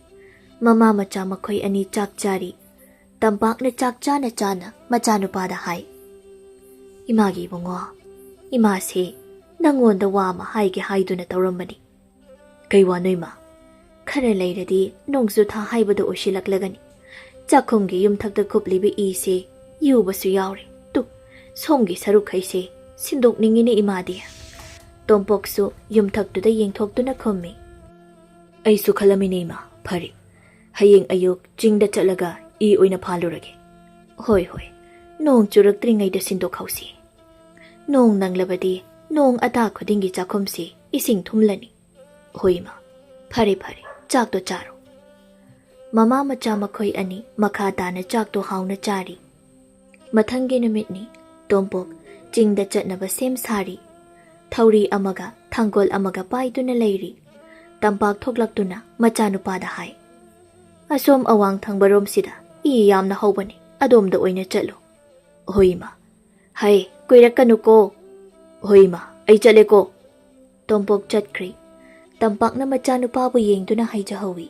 ꯃꯃꯥ ꯃꯆꯥ ꯃꯈꯣꯏ ꯑꯅꯤ ꯆꯥꯛ ꯆꯥꯔꯤ꯫ ꯇꯝꯄꯥꯛꯅ ꯆꯥꯛ ꯆꯥꯅ ꯆꯥꯅ ꯃꯆꯥꯅꯨꯄꯥꯗ ꯍꯥꯏ, "ꯏꯃꯥꯒꯤ ꯏꯕꯨꯡꯉꯣ, ꯏꯃꯥꯁꯦ ꯅꯪꯉꯣꯟꯗ ꯋꯥ ꯑꯃ ꯍꯥꯏꯒꯦ ꯍꯥꯏꯗꯨꯅ ꯇꯧꯔꯝꯕꯅꯤ꯫" "ꯀꯩ ꯋꯥꯅꯣ ꯏꯃꯥ?" "ꯈꯔ ꯂꯩꯔꯗꯤ ꯅꯣꯡꯖꯨ ꯊꯥ ꯍꯥꯏꯕꯗꯨ ꯑꯣꯏꯁꯤꯜꯂꯛꯂꯒꯅꯤ꯫ ꯆꯥꯛꯈꯨꯝꯒꯤ ꯌꯨꯝꯊꯛꯇ ꯀꯨꯞꯂꯤꯕ ꯏꯁꯦ ꯌꯨꯕꯁꯨ ꯌꯥꯎꯔꯦ꯫ ꯇꯨ, ꯁꯣꯝꯒꯤ ꯁꯔꯨꯛꯈꯩꯁꯦ ꯁꯤꯟꯗꯣꯛꯅꯤꯡꯉꯤꯅꯦ ꯏꯃꯥꯗꯤ꯫" ꯇꯣꯝꯄꯣꯛꯁꯨ ꯌꯨꯝꯊꯛꯇꯨꯗ ꯌꯦꯡꯊꯣꯛꯇꯨꯅ ꯈꯨꯝꯃꯤ, "ꯑꯩꯁꯨ ꯈꯜꯂꯝꯃꯤꯅꯦ ꯏꯃꯥ, ꯐꯔꯦ꯫ ꯍꯌꯦꯡ ꯑꯌꯨꯛ ꯆꯤꯡꯗ ꯆꯠꯂꯒ ꯏ ꯑꯣꯏꯅ ꯐꯥꯜꯂꯨꯔꯒꯦ꯫" "ꯍꯣꯏ, ꯍꯣꯏ, ꯅꯣꯡ ꯆꯨꯔꯛꯇ꯭ꯔꯤꯉꯩꯗ ꯁꯤꯟꯗꯣꯛꯍꯧꯁꯤ꯫ ꯅꯣꯡ ꯅꯪꯂꯕꯗꯤ ꯅꯣꯡ ꯑꯇꯥ ꯈꯨꯗꯤꯡꯒꯤ ꯆꯥꯛꯈꯨꯝꯁꯤ ꯏꯁꯤꯡ ꯊꯨꯝꯂꯅꯤ꯫" "ꯍꯣꯏ ꯏꯃꯥ, "ꯐꯔꯦ, ꯐꯔꯦ, ꯆꯥꯛꯇꯣ ꯆꯥꯔꯣ꯫" ꯃꯃꯥ ꯃꯆꯥ ꯃꯈꯣꯏ ꯑꯅꯤ ꯃꯈꯥ ꯇꯥꯅ ꯆꯥꯛꯇꯣ ꯍꯥꯎꯅ ꯆꯥꯔꯤ꯫ ꯃꯊꯪꯒꯤ ꯅꯨꯃꯤꯠꯅꯤ꯫ ꯇꯣꯝꯄꯣꯛ ꯆꯤꯡꯗ ꯆꯠꯅꯕ ꯁꯦꯝ ꯁꯥꯔꯤ꯫ ꯊꯧꯔꯤ ꯑꯃꯒ ꯊꯥꯡꯒꯣꯜ ꯑꯃꯒ ꯄꯥꯏꯗꯨꯅ ꯂꯩꯔꯤ꯫ ꯇꯝꯄꯥꯛ ꯊꯣꯛꯂꯛꯇꯨꯅ ꯃꯆꯥꯅꯨꯄꯥꯗ ꯍꯥꯏ, "ꯑꯁꯣꯝ ꯑꯋꯥꯡ ꯊꯪꯕꯔꯣꯝꯁꯤꯗ ꯏ ꯌꯥꯝꯅ ꯍꯧꯕꯅꯤ, ꯑꯗꯣꯝꯗ ꯑꯣꯏꯅ ꯆꯠꯂꯨ꯫" "ꯍꯣꯏ ꯏꯃꯥ꯫" "ꯍꯩ, ꯀꯨꯏꯔꯛꯀꯅꯨꯀꯣ꯫" "ꯍꯣꯏ ꯏꯃꯥ, ꯑꯩ ꯆꯠꯂꯦꯀꯣ꯫" ꯇꯣꯝꯄꯣꯛ ꯆꯠꯈ꯭ꯔꯦ꯫ ꯇꯝꯄꯥꯛꯅ ꯃꯆꯥꯅꯨꯄꯥꯕꯨ ꯌꯦꯡꯗꯨꯅ ꯍꯥꯏꯖꯍꯧꯏ,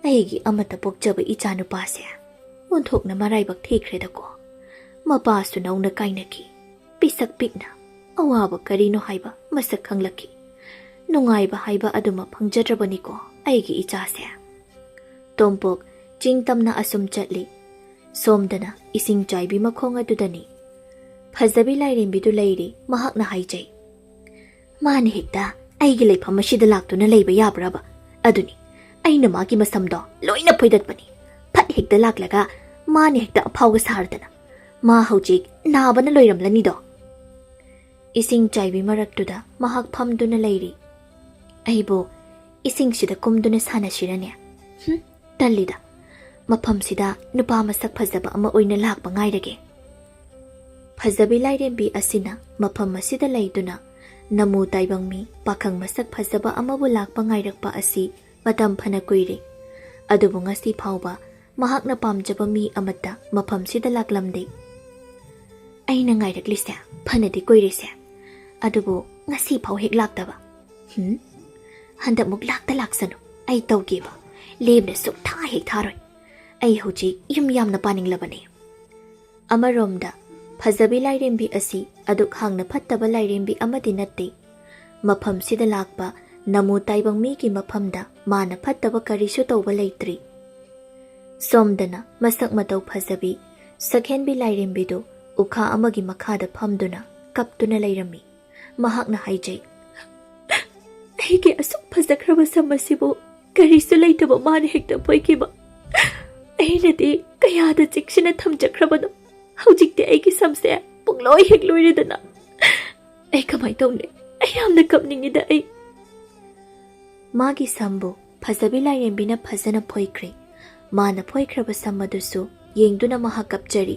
"ꯑꯩꯒꯤ ꯑꯃꯠꯇ ꯄꯣꯛꯆꯕ ꯏꯆꯥꯅꯨꯄꯥꯁꯦ ꯑꯣꯟꯊꯣꯛꯅ ꯃꯔꯥꯏꯕꯛ ꯊꯤꯈ꯭ꯔꯦꯗꯀꯣ꯫ ꯃꯄꯥꯁꯨ ꯅꯧꯅ ꯀꯥꯏꯅꯈꯤ꯫ ꯄꯤꯁꯛ ꯄꯤꯛꯅ ꯑꯋꯥꯕ ꯀꯔꯤꯅꯣ ꯍꯥꯏꯕ ꯃꯁꯛ ꯈꯪꯂꯛꯈꯤ꯫ ꯅꯨꯡꯉꯥꯏꯕ ꯍꯥꯏꯕ ꯑꯗꯨꯃꯛ ꯐꯪꯖꯗ꯭ꯔꯕꯅꯤꯀꯣ ꯑꯩꯒꯤ ꯏꯆꯥꯁꯦ꯫" ꯇꯣꯝꯄꯣꯛ ꯆꯤꯡ ꯇꯝꯅ ꯑꯁꯨꯝ ꯆꯠꯂꯤ꯫ ꯁꯣꯝꯗꯅ ꯏꯁꯤꯡ ꯆꯥꯏꯕꯤ ꯃꯈꯣꯡ ꯑꯗꯨꯗꯅꯤ꯫ ꯐꯖꯕꯤ ꯂꯥꯏꯔꯦꯝꯕꯤꯗꯨ ꯂꯩꯔꯤ꯫ ꯃꯍꯥꯛꯅ ꯍꯥꯏꯖꯩ, "ꯃꯥꯅ ꯍꯦꯛꯇ ꯑꯩꯒꯤ ꯂꯩꯐꯝ ꯑꯁꯤꯗ ꯂꯥꯛꯇꯨꯅ ꯂꯩꯕ ꯌꯥꯕ꯭ꯔꯕ? ꯑꯗꯨꯅꯤ, ꯑꯩꯅ ꯃꯥꯒꯤ ꯃꯁꯝꯗꯣ ꯂꯣꯏꯅ ꯐꯣꯏꯗꯠꯄꯅꯤ꯫ ꯐꯠ ꯍꯦꯛꯇ ꯂꯥꯛꯂꯒ ꯃꯥꯅ ꯍꯦꯛꯇ ꯑꯐꯥꯎꯒ ꯁꯥꯔꯗꯅ꯫ ꯃꯥ ꯍꯧꯖꯤꯛ ꯅꯥꯕꯅ ꯂꯣꯏꯔꯝꯂꯅꯤꯗꯣ꯫" ꯏꯁꯤꯡ ꯆꯥꯏꯕꯤ ꯃꯔꯛꯇꯨꯗ ꯃꯍꯥꯛ ꯐꯝꯗꯨꯅ ꯂꯩꯔꯤ꯫ "ꯑꯩꯕꯨ ꯏꯁꯤꯡꯁꯤꯗ ꯀꯨꯝꯗꯨꯅ ꯁꯥꯟꯅꯁꯤꯔꯅꯦ? ꯍꯨꯝ, ꯇꯜꯂꯤꯗ꯫ ꯃꯐꯝꯁꯤꯗ ꯅꯨꯄꯥ ꯃꯁꯛ ꯐꯖꯕ ꯑꯃ ꯑꯣꯏꯅ ꯂꯥꯛꯄ ꯉꯥꯏꯔꯒꯦ꯫" ꯐꯖꯕꯤ ꯂꯥꯏꯔꯦꯝꯕꯤ ꯑꯁꯤꯅ ꯃꯐꯝ ꯑꯁꯤꯗ ꯂꯩꯗꯨꯅ ꯅꯃꯨ ꯇꯥꯏꯕꯪ ꯃꯤ ꯄꯥꯈꯪ ꯃꯁꯛ ꯐꯖꯕ ꯑꯃꯕꯨ ꯂꯥꯛꯄ ꯉꯥꯏꯔꯛꯄ ꯑꯁꯤ ꯃꯇꯝ ꯐꯅ ꯀꯨꯏꯔꯦ꯫ ꯑꯗꯨꯕꯨ ꯉꯁꯤ ꯐꯥꯎꯕ ꯃꯍꯥꯛꯅ ꯄꯥꯝꯖꯕ ꯃꯤ ꯑꯃꯠꯇ ꯃꯐꯝꯁꯤꯗ ꯂꯥꯛꯂꯝꯗꯦ꯫ "ꯑꯩꯅ ꯉꯥꯏꯔꯛꯂꯤꯁꯦ ꯐꯅꯗꯤ ꯀꯨꯏꯔꯦꯁꯦ, ꯑꯗꯨꯕꯨ ꯉꯁꯤ ꯐꯥꯎ ꯍꯦꯛ ꯂꯥꯛꯇꯕ꯫ ꯍꯨꯝ? ꯍꯟꯗꯛꯃꯨꯛ ꯂꯥꯛꯇ ꯂꯥꯛꯁꯅꯨ, ꯑꯩ ꯇꯧꯒꯦꯕ꯫ ꯂꯦꯝꯅ ꯁꯨꯛꯊꯥ ꯍꯦꯛ ꯊꯥꯔꯣꯏ꯫ ꯑꯩ ꯍꯧꯖꯤꯛ ꯌꯨꯝ ꯌꯥꯝꯅ ꯄꯥꯅꯤꯡꯂꯕꯅꯦ꯫" ꯑꯃꯔꯣꯝꯗ, ꯐꯖꯕꯤ ꯂꯥꯏꯔꯦꯝꯕꯤ ꯑꯁꯤ ꯑꯗꯨꯛ ꯍꯥꯡꯅ ꯐꯠꯇꯕ ꯂꯥꯏꯔꯦꯝꯕꯤ ꯑꯃꯗꯤ ꯅꯠꯇꯦ꯫ ꯃꯐꯝꯁꯤꯗ ꯂꯥꯛꯄ ꯅꯃꯨ ꯇꯥꯏꯕꯪ ꯃꯤꯒꯤ ꯃꯐꯝꯗ ꯃꯥꯅ ꯐꯠꯇꯕ ꯀꯔꯤꯁꯨ ꯇꯧꯕ ꯂꯩꯇ꯭ꯔꯤ꯫ ꯁꯣꯝꯗꯅ ꯃꯁꯛ ꯃꯇꯧ ꯐꯖꯕꯤ ꯁꯛꯍꯦꯟꯕꯤ ꯂꯥꯏꯔꯦꯝꯕꯤꯗꯨ ꯎꯈꯥ ꯑꯃꯒꯤ ꯃꯈꯥꯗ ꯐꯝꯗꯨꯅ ꯀꯞꯇꯨꯅ ꯂꯩꯔꯝꯃꯤ꯫ ꯃꯍꯥꯛꯅ ꯍꯥꯏꯖꯩ, "ꯑꯩꯒꯤ ꯑꯁꯨꯛ ꯐꯖꯈ꯭ꯔꯕ ꯁꯝ ꯑꯁꯤꯕꯨ ꯀꯔꯤꯁꯨ ꯂꯩꯇꯕ ꯃꯥꯅ ꯍꯦꯛꯇ ꯐꯣꯏꯈꯤꯕ꯫ ꯑꯩꯅꯗꯤ ꯀꯌꯥꯗ ꯆꯦꯛꯁꯤꯟꯅ ꯊꯝꯖꯈ꯭ꯔꯕꯅꯣ꯫ ꯍꯧꯖꯤꯛꯇꯤ ꯑꯩꯒꯤ ꯁꯝꯁꯦ ꯄꯨꯡꯂꯣꯏ ꯍꯦꯛ ꯂꯣꯏꯔꯦꯗꯅ꯫ ꯑꯩ ꯀꯃꯥꯏ ꯇꯧꯅꯤ? ꯑꯩ ꯌꯥꯝꯅ ꯀꯞꯅꯤꯡꯉꯤꯗ ꯑꯩ꯫" ꯃꯥꯒꯤ ꯁꯝꯕꯨ ꯐꯖꯕꯤ ꯂꯥꯏꯔꯦꯝꯕꯤꯅ ꯐꯖꯅ ꯐꯣꯏꯈ꯭ꯔꯦ꯫ ꯃꯥꯅ ꯐꯣꯏꯈ꯭ꯔꯕ ꯁꯝ ꯑꯗꯨꯁꯨ ꯌꯦꯡꯗꯨꯅ ꯃꯍꯥꯛ ꯀꯞꯆꯔꯤ꯫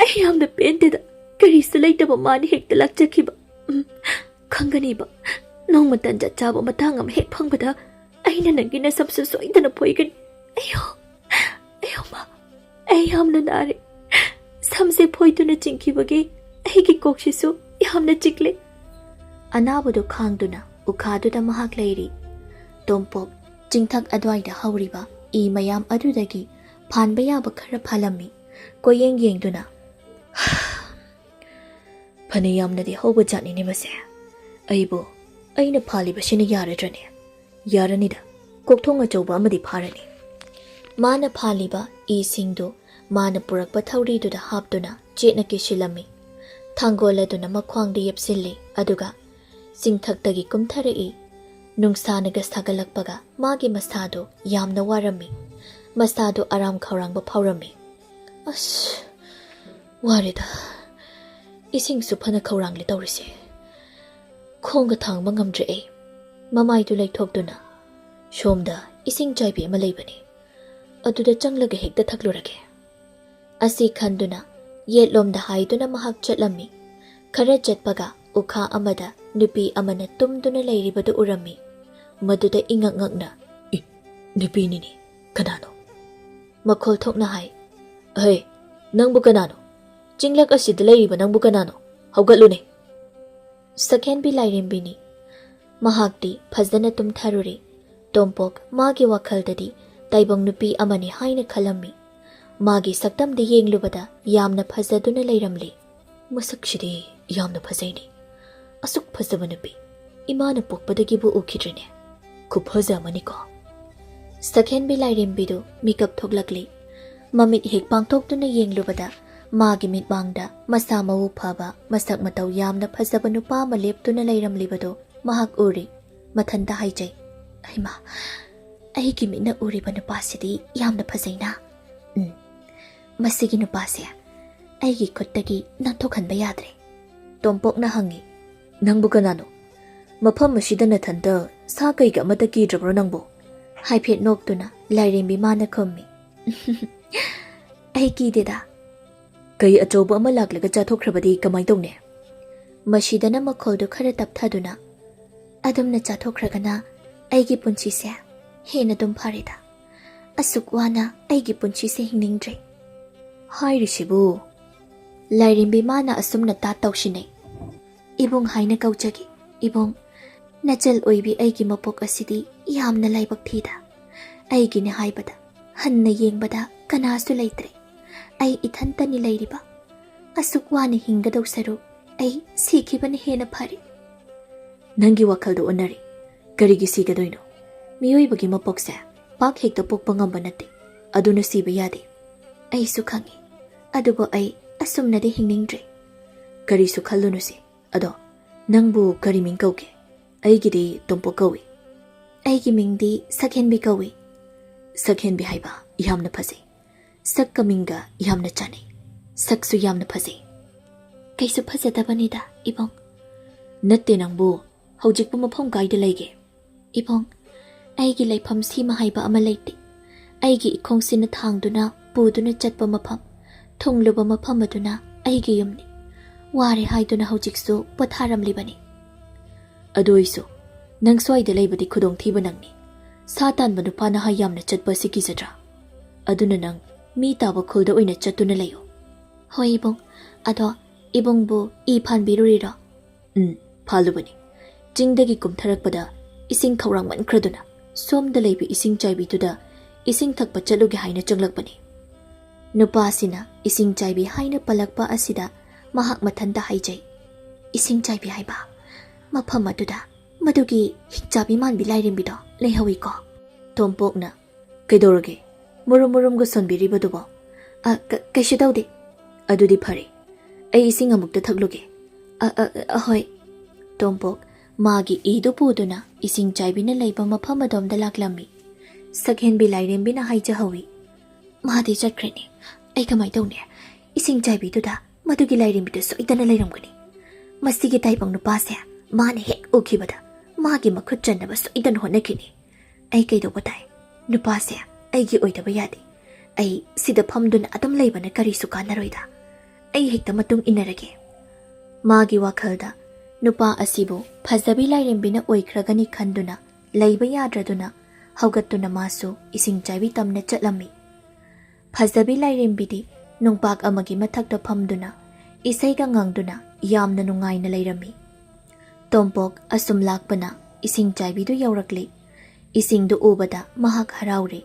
"ꯑꯩ ꯌꯥꯝꯅ ꯄꯦꯟꯗꯦꯗ꯫ ꯀꯔꯤꯁꯨ ꯂꯩꯇꯕ ꯃꯥꯅ ꯍꯦꯛꯇ ꯂꯥꯛꯆꯈꯤꯕ꯫ ꯎꯝ, ꯈꯪꯒꯅꯤꯕ꯫ ꯅꯣꯡꯃ ꯇꯟꯖꯥ ꯆꯥꯕ ꯃꯇꯥꯡ ꯑꯃ ꯍꯦꯛ ꯐꯪꯕꯗ ꯑꯩꯅ ꯅꯪꯒꯤ ꯅꯁꯝꯁꯨ ꯁꯣꯏꯗꯅ ꯐꯣꯏꯒꯅꯤ꯫ ꯑꯌꯣ, ꯑꯌꯣ ꯃꯥ, ꯑꯩ ꯌꯥꯝꯅ ꯅꯥꯔꯦ꯫ ꯁꯝꯁꯦ ꯐꯣꯏꯗꯨꯅ ꯆꯤꯡꯈꯤꯕꯒꯤ ꯑꯩꯒꯤ ꯀꯣꯛꯁꯤꯁꯨ ꯌꯥꯝꯅ ꯆꯤꯛꯂꯦ꯫" ꯑꯅꯥꯕꯗꯨ ꯈꯥꯡꯗꯨꯅ ꯎꯈꯥꯗꯨꯗ ꯃꯍꯥꯛ ꯂꯩꯔꯤ꯫ ꯇꯣꯝꯄꯣꯛ ꯆꯤꯡꯊꯛ ꯑꯗꯨꯋꯥꯏꯗ ꯍꯧꯔꯤꯕ ꯏ ꯃꯌꯥꯝ ꯑꯗꯨꯗꯒꯤ ꯐꯥꯟꯕ ꯌꯥꯕ ꯈꯔ ꯐꯥꯜꯂꯝꯃꯤ꯫ ꯀꯣꯏꯌꯦꯡ ꯌꯦꯡꯗꯨꯅ, "ꯐꯅ ꯌꯥꯝꯅꯗꯤ ꯍꯧꯕ ꯖꯥꯠꯅꯤꯅꯦ ꯃꯁꯦ꯫ ꯑꯩꯕꯨ ꯑꯩꯅ ꯐꯥꯜꯂꯤꯕꯁꯤꯅ ꯌꯥꯔꯗ꯭ꯔꯅꯦ? ꯌꯥꯔꯅꯤꯗ, ꯀꯣꯛꯊꯣꯡ ꯑꯆꯧꯕ ꯑꯃꯗꯤ ꯐꯥꯔꯅꯤ꯫" ꯃꯥꯅ ꯐꯥꯜꯂꯤꯕ ꯏꯁꯤꯡꯗꯨ ꯃꯥꯅ ꯄꯨꯔꯛꯄ ꯊꯧꯔꯤꯗꯨꯗ ꯍꯥꯞꯇꯨꯅ ꯆꯦꯠꯅ ꯀꯤꯁꯤꯜꯂꯝꯃꯤ꯫ ꯊꯥꯡꯒꯣꯜ ꯑꯗꯨꯅ ꯃꯈ꯭ꯋꯥꯡꯗ ꯌꯦꯞꯁꯤꯜꯂꯤ, ꯑꯗꯨꯒ ꯆꯤꯡꯊꯛꯇꯒꯤ ꯀꯨꯝꯊꯔꯛꯏ꯫ ꯅꯨꯡꯁꯥꯅꯒ ꯁꯥꯒꯠꯂꯛꯄꯒ ꯃꯥꯒꯤ ꯃꯁꯥꯗꯨ ꯌꯥꯝꯅ ꯋꯥꯔꯝꯃꯤ꯫ ꯃꯁꯥꯗꯨ ꯑꯔꯥꯝ ꯈꯧꯔꯥꯡꯕ ꯐꯥꯎꯔꯝꯃꯤ꯫ "ꯑꯁ, ꯋꯥꯔꯦꯗ꯫ ꯏꯁꯤꯡꯁꯨ ꯐꯅ ꯈꯧꯔꯥꯡꯂꯦ ꯇꯧꯔꯤꯁꯦ꯫ ꯈꯣꯡꯒ ꯊꯥꯡꯕ ꯉꯝꯗ꯭ꯔꯦ ꯑꯩ꯫" ꯃꯃꯥꯏꯗꯨ ꯂꯩꯊꯣꯛꯇꯨꯅ, "ꯁꯣꯝꯗ ꯏꯁꯤꯡ ꯆꯥꯏꯕꯤ ꯑꯃ ꯂꯩꯕꯅꯤ, ꯑꯗꯨꯗ ꯆꯪꯂꯒ ꯍꯦꯛꯇ ꯊꯛꯂꯨꯔꯒꯦ꯫" ꯑꯁꯤ ꯈꯟꯗꯨꯅ ꯌꯦꯠꯂꯣꯝꯗ ꯍꯥꯏꯗꯨꯅ ꯃꯍꯥꯛ ꯆꯠꯂꯝꯃꯤ꯫ ꯈꯔ ꯆꯠꯄꯒ ꯎꯈꯥ ꯑꯃꯗ ꯅꯨꯄꯤ ꯑꯃꯅ ꯇꯨꯝꯗꯨꯅ ꯂꯩꯔꯤꯕꯗꯨ ꯎꯔꯝꯃꯤ꯫ ꯃꯗꯨꯗ ꯏꯉꯛ ꯉꯛꯅ, "ꯏ, ꯅꯨꯄꯤꯅꯤꯅꯦ, ꯀꯅꯥꯅꯣ?" ꯃꯈꯣꯜ ꯊꯣꯛꯅ ꯍꯥꯏ, "ꯍꯩ, ꯅꯪꯕꯨ ꯀꯅꯥꯅꯣ? ꯆꯤꯡꯂꯛ ꯑꯁꯤꯗ ꯂꯩꯔꯤꯕ ꯅꯪꯕꯨ ꯀꯅꯥꯅꯣ? ꯍꯧꯒꯠꯂꯨꯅꯦ!" ꯁꯛꯍꯦꯟꯕꯤ ꯂꯥꯏꯔꯦꯝꯕꯤꯅꯤ꯫ ꯃꯍꯥꯛꯇꯤ ꯐꯖꯅ ꯇꯨꯝꯊꯔꯨꯔꯦ꯫ ꯇꯣꯝꯄꯣꯛ ꯃꯥꯒꯤ ꯋꯥꯈꯜꯗꯗꯤ ꯇꯥꯏꯕꯪ ꯅꯨꯄꯤ ꯑꯃꯅꯤ ꯍꯥꯏꯅ ꯈꯜꯂꯝꯃꯤ꯫ ꯃꯥꯒꯤ ꯁꯛꯇꯝꯗ ꯌꯦꯡꯂꯨꯕꯗ ꯌꯥꯝꯅ ꯐꯖꯗꯨꯅ ꯂꯩꯔꯝꯂꯦ꯫ "ꯃꯁꯛꯁꯤꯗꯤ ꯌꯥꯝꯅ ꯐꯖꯩꯅꯦ꯫ ꯑꯁꯨꯛ ꯐꯖꯕ ꯅꯨꯄꯤ ꯏꯃꯥꯅ ꯄꯣꯛꯄꯗꯒꯤꯕꯨ ꯎꯈꯤꯗ꯭ꯔꯤꯅꯦ꯫ ꯈꯨꯐꯖ ꯑꯃꯅꯤꯀꯣ꯫" ꯁꯛꯍꯦꯟꯕꯤ ꯂꯥꯏꯔꯦꯝꯕꯤꯗꯨ ꯃꯤꯀꯞ ꯊꯣꯛꯂꯛꯂꯤ꯫ ꯃꯃꯤꯠ ꯍꯦꯛ ꯄꯥꯡꯊꯣꯛꯇꯨꯅ ꯌꯦꯡꯂꯨꯕꯗ ꯃꯥꯒꯤ ꯃꯤꯠꯃꯥꯡꯗ ꯃꯁꯥ ꯃꯎ ꯐꯕ, ꯃꯁꯛ ꯃꯇꯧ ꯌꯥꯝꯅ ꯐꯖꯕ ꯅꯨꯄꯥ ꯑꯃ ꯂꯦꯞꯇꯨꯅ ꯂꯩꯔꯝꯂꯤꯕꯗꯨ ꯃꯍꯥꯛ ꯎꯔꯤ꯫ ꯃꯊꯟꯇ ꯍꯥꯏꯖꯩ, "ꯍꯩꯃꯥ, ꯑꯩꯒꯤ ꯃꯤꯠꯅ ꯎꯔꯤꯕ ꯅꯨꯄꯥꯁꯤꯗꯤ ꯌꯥꯝꯅ ꯐꯖꯩꯅ꯫ ꯎꯝ, ꯃꯁꯤꯒꯤ ꯅꯨꯄꯥꯁꯦ ꯑꯩꯒꯤ ꯈꯨꯠꯇꯒꯤ ꯅꯥꯟꯊꯣꯛꯍꯟꯕ ꯌꯥꯗ꯭ꯔꯦ꯫" ꯇꯣꯝꯄꯣꯛꯅ ꯍꯪꯉꯤ, "ꯅꯪꯕꯨ ꯀꯅꯥꯅꯣ?" "ꯃꯐꯝ ꯑꯁꯤꯗ ꯅꯊꯟꯇ ꯁꯥ ꯀꯩꯒ ꯑꯃꯠꯇ ꯀꯤꯗ꯭ꯔꯕ꯭ꯔꯣ ꯅꯪꯕꯨ?" ꯍꯥꯏꯐꯦꯠ ꯅꯣꯛꯇꯨꯅ ꯂꯥꯏꯔꯦꯝꯕꯤ ꯃꯥꯅ ꯈꯨꯝꯃꯤ꯫ "ꯑꯩ ꯀꯤꯗꯦꯗ꯫" "ꯀꯩ ꯑꯆꯧꯕ ꯑꯃ ꯂꯥꯛꯂꯒ ꯆꯥꯊꯣꯛꯈ꯭ꯔꯕꯗꯤ ꯀꯃꯥꯏ ꯇꯧꯅꯤ?" ꯃꯁꯤꯗꯅ ꯃꯈꯣꯜꯗꯨ ꯈꯔ ꯇꯞꯊꯗꯨꯅ, "ꯑꯗꯨꯝꯅ ꯆꯥꯊꯣꯛꯈ꯭ꯔꯒꯅ ꯑꯩꯒꯤ ꯄꯨꯟꯁꯤꯁꯦ ꯍꯦꯟꯅ ꯑꯗꯨꯝ ꯐꯔꯦꯗ꯫ ꯑꯁꯨꯛ ꯋꯥꯅ ꯑꯩꯒꯤ ꯄꯨꯟꯁꯤꯁꯦ ꯍꯤꯡꯅꯤꯡꯗ꯭ꯔꯦ꯫" ꯍꯥꯏꯔꯤꯁꯤꯕꯨ? ꯂꯥꯏꯔꯦꯝꯕꯤ ꯃꯥꯅ ꯑꯁꯨꯝꯅ ꯇꯥꯠ ꯇꯧꯁꯤꯟꯅꯩ꯫ "ꯏꯕꯨꯡ ꯍꯥꯏꯅ ꯀꯧꯖꯒꯦ, ꯏꯕꯨꯡ꯫ ꯅꯆꯜ ꯑꯣꯏꯕꯤ ꯑꯩꯒꯤ ꯃꯄꯣꯛ ꯑꯁꯤꯗꯤ ꯌꯥꯝꯅ ꯂꯥꯏꯕꯛ ꯊꯤꯗ꯫ ꯑꯩꯒꯤꯅꯦ ꯍꯥꯏꯕꯗ ꯍꯟꯅ ꯌꯦꯡꯕꯗ ꯀꯅꯥꯁꯨ ꯂꯩꯇ꯭ꯔꯦ꯫ ꯑꯩ ꯏꯊꯟꯇꯅꯤ ꯂꯩꯔꯤꯕ꯫ ꯑꯁꯨꯛ ꯋꯥꯅ ꯍꯤꯡꯒꯗꯧ ꯁꯔꯨꯛ ꯑꯩ ꯁꯤꯈꯤꯕꯅ ꯍꯦꯟꯅ ꯐꯔꯦ꯫" "ꯅꯪꯒꯤ ꯋꯥꯈꯜꯗꯣ ꯑꯣꯟꯅꯔꯦ꯫ ꯀꯔꯤꯒꯤ ꯁꯤꯒꯗꯣꯏꯅꯣ? ꯃꯤꯑꯣꯏꯕꯒꯤ ꯃꯄꯣꯛꯁꯦ ꯄꯥꯛ ꯍꯦꯛꯇ ꯄꯣꯛꯄ ꯉꯝꯕ ꯅꯠꯇꯦ꯫ ꯑꯗꯨꯅ ꯁꯤꯕ ꯌꯥꯗꯦ꯫" "ꯑꯩꯁꯨ ꯈꯪꯉꯤ꯫ ꯑꯗꯨꯕꯨ ꯑꯩ ꯑꯁꯨꯝꯅꯗꯤ ꯍꯤꯡꯅꯤꯡꯗ꯭ꯔꯦ꯫" "ꯀꯔꯤꯁꯨ ꯈꯜꯂꯨꯅꯨꯁꯦ꯫ ꯑꯗꯣ ꯅꯪꯕꯨ ꯀꯔꯤ ꯃꯤꯡ ꯀꯧꯒꯦ?" "ꯑꯩꯒꯤꯗꯤ ꯇꯣꯝꯄꯣꯛ ꯀꯧꯏ꯫" "ꯑꯩꯒꯤ ꯃꯤꯡꯗꯤ ꯁꯛꯍꯦꯟꯕꯤ ꯀꯧꯏ꯫" "ꯁꯛꯍꯦꯟꯕꯤ ꯍꯥꯏꯕ ꯌꯥꯝꯅ ꯐꯖꯩ꯫ ꯁꯛꯀ ꯃꯤꯡꯒ ꯌꯥꯝꯅ ꯆꯥꯅꯩ꯫ ꯁꯛꯁꯨ ꯌꯥꯝꯅ ꯐꯖꯩ꯫" "ꯀꯩꯁꯨ ꯐꯖꯗꯕꯅꯤꯗ, ꯏꯕꯨꯡ꯫" "ꯅꯠꯇꯦ ꯅꯪꯕꯨ, ꯍꯧꯖꯤꯛꯄꯨ ꯃꯐꯝ ꯀꯥꯏꯗ ꯂꯩꯒꯦ?" "ꯏꯕꯨꯡ, ꯑꯩꯒꯤ ꯂꯩꯐꯝ ꯁꯤꯃ ꯍꯥꯏꯕ ꯑꯃ ꯂꯩꯇꯦ꯫ ꯑꯩꯒꯤ ꯏꯈꯣꯡꯁꯤꯅ ꯊꯥꯡꯗꯨꯅ ꯄꯨꯗꯨꯅ ꯆꯠꯄ ꯃꯐꯝ, ꯊꯨꯡꯂꯨꯕ ꯃꯐꯝ ꯑꯗꯨꯅ ꯑꯩꯒꯤ ꯌꯨꯝꯅꯤ꯫ ꯋꯥꯔꯦ ꯍꯥꯏꯗꯨꯅ ꯍꯧꯖꯤꯛꯁꯨ ꯄꯣꯊꯥꯔꯝꯂꯤꯕꯅꯤ꯫" "ꯑꯗꯨ ꯑꯣꯏꯁꯨ ꯅꯪ ꯁ꯭ꯋꯥꯏꯗ ꯂꯩꯕꯗꯤ ꯈꯨꯗꯣꯡꯊꯤꯕ ꯅꯪꯅꯤ꯫ ꯁꯥ ꯇꯥꯟꯕ ꯅꯨꯄꯥ ꯅꯍꯥ ꯌꯥꯝꯅ ꯆꯠꯄ ꯑꯁꯤ ꯀꯤꯖꯗ꯭ꯔꯥ? ꯑꯗꯨꯅ ꯅꯪ ꯃꯤ ꯇꯥꯕ ꯈꯨꯜꯗ ꯑꯣꯏꯅ ꯆꯠꯇꯨꯅ ꯂꯩꯌꯨ꯫" "ꯍꯣꯏ ꯏꯕꯨꯡ꯫ ꯑꯗꯣ ꯏꯕꯨꯡꯕꯨ ꯏ ꯐꯥꯟꯕꯤꯔꯨꯔꯤꯔꯣ?" "ꯎꯝ, ꯐꯥꯜꯂꯨꯕꯅꯤ꯫ ꯆꯤꯡꯗꯒꯤ ꯀꯨꯝꯊꯔꯛꯄꯗ ꯏꯁꯤꯡ ꯈꯧꯔꯥꯡꯃꯟꯈ꯭ꯔꯗꯨꯅ ꯁꯣꯝꯗ ꯂꯩꯕ ꯏꯁꯤꯡ ꯆꯥꯏꯕꯤꯗꯨꯗ ꯏꯁꯤꯡ ꯊꯛꯄ ꯆꯠꯂꯨꯒꯦ ꯍꯥꯏꯅ ꯆꯪꯂꯛꯄꯅꯤ꯫" ꯅꯨꯄꯥꯁꯤꯅ ꯏꯁꯤꯡ ꯆꯥꯏꯕꯤ ꯍꯥꯏꯅ ꯄꯜꯂꯛꯄ ꯑꯁꯤꯗ ꯃꯍꯥꯛ ꯃꯊꯟꯇ ꯍꯥꯏꯖꯩ, "ꯏꯁꯤꯡ ꯆꯥꯏꯕꯤ ꯍꯥꯏꯕ? ꯃꯐꯝ ꯑꯗꯨꯗ ꯃꯗꯨꯒꯤ ꯍꯤꯡꯆꯥꯕꯤ ꯃꯥꯟꯕꯤ ꯂꯥꯏꯔꯦꯝꯕꯤꯗꯣ ꯂꯩꯍꯧꯏꯀꯣ?" ꯇꯣꯝꯄꯣꯛꯅ, "ꯀꯩꯗꯧꯔꯒꯦ? ꯃꯨꯔꯨꯝ ꯃꯨꯔꯨꯝꯒ ꯁꯣꯟꯕꯤꯔꯤꯕꯗꯨꯕꯣ?" "ꯑ, ꯀ-, ꯀꯩꯁꯨ ꯇꯧꯗꯦ꯫" "ꯑꯗꯨꯗꯤ ꯐꯔꯦ꯫ ꯑꯩ ꯏꯁꯤꯡ ꯑꯃꯨꯛꯇ ꯊꯛꯂꯨꯒꯦ꯫" "ꯑ, ꯑ, ꯑ, ꯍꯣꯏ꯫" ꯇꯣꯝꯄꯣꯛ ꯃꯥꯒꯤ ꯏꯗꯨ ꯄꯨꯗꯨꯅ ꯏꯁꯤꯡ ꯆꯥꯏꯕꯤꯅ ꯂꯩꯕ ꯃꯐꯝ ꯑꯗꯣꯝꯗ ꯂꯥꯛꯂꯝꯃꯤ꯫ ꯁꯛꯍꯦꯟꯕꯤ ꯂꯥꯏꯔꯦꯝꯕꯤꯅ ꯍꯥꯏꯖꯍꯧꯏ, "ꯃꯥꯗꯤ ꯆꯠꯈ꯭ꯔꯦꯅꯦ꯫ ꯑꯩ ꯀꯃꯥꯏ ꯇꯧꯅꯤ? ꯏꯁꯤꯡ ꯆꯥꯏꯕꯤꯗꯨꯗ ꯃꯗꯨꯒꯤ ꯂꯥꯏꯔꯦꯝꯕꯤꯗꯨ ꯁꯣꯏꯗꯅ ꯂꯩꯔꯝꯒꯅꯤ꯫ ꯃꯁꯤꯒꯤ ꯇꯥꯏꯕꯪ ꯅꯨꯄꯥꯁꯦ ꯃꯥꯅ ꯍꯦꯛ ꯎꯈꯤꯕꯗ ꯃꯥꯒꯤ ꯃꯈꯨꯠ ꯆꯟꯅꯕ ꯁꯣꯏꯗꯅ ꯍꯣꯠꯅꯈꯤꯅꯤ꯫ ꯑꯩ ꯀꯩꯗꯧꯕ ꯇꯥꯏ? ꯅꯨꯄꯥꯁꯦ ꯑꯩꯒꯤ ꯑꯣꯏꯗꯕ ꯌꯥꯗꯦ꯫ ꯑꯩ ꯁꯤꯗ ꯐꯝꯗꯨꯅ ꯑꯗꯨꯝ ꯂꯩꯕꯅ ꯀꯔꯤꯁꯨ ꯀꯥꯟꯅꯔꯣꯏꯗ꯫ ꯑꯩ ꯍꯦꯛꯇ ꯃꯇꯨꯡ ꯏꯟꯅꯔꯒꯦ꯫ ꯃꯥꯒꯤ ꯋꯥꯈꯜꯗ ꯅꯨꯄꯥ ꯑꯁꯤꯕꯨ ꯐꯖꯕꯤ ꯂꯥꯏꯔꯦꯝꯕꯤꯅ ꯑꯣꯏꯈ꯭ꯔꯒꯅꯤ ꯈꯟꯗꯨꯅ ꯂꯩꯕ ꯌꯥꯗ꯭ꯔꯗꯨꯅ ꯍꯧꯒꯠꯇꯨꯅ ꯃꯥꯁꯨ ꯏꯁꯤꯡ ꯆꯥꯏꯕꯤ ꯇꯝꯅ ꯆꯠꯂꯝꯃꯤ꯫ ꯐꯖꯕꯤ ꯂꯥꯏꯔꯦꯝꯕꯤꯗꯤ ꯅꯨꯡꯄꯥꯛ ꯑꯃꯒꯤ ꯃꯊꯛꯇ ꯐꯝꯗꯨꯅ ꯏꯁꯩꯒ ꯉꯪꯗꯨꯅ ꯌꯥꯝꯅ ꯅꯨꯡꯉꯥꯏꯅ ꯂꯩꯔꯝꯃꯤ꯫ ꯇꯣꯝꯄꯣꯛ ꯑꯁꯨꯝ ꯂꯥꯛꯄꯅ ꯏꯁꯤꯡ ꯆꯥꯏꯕꯤꯗꯨ ꯌꯧꯔꯛꯂꯤ꯫ ꯏꯁꯤꯡꯗꯨ ꯎꯕꯗ ꯃꯍꯥꯛ ꯍꯔꯥꯎꯔꯦ꯫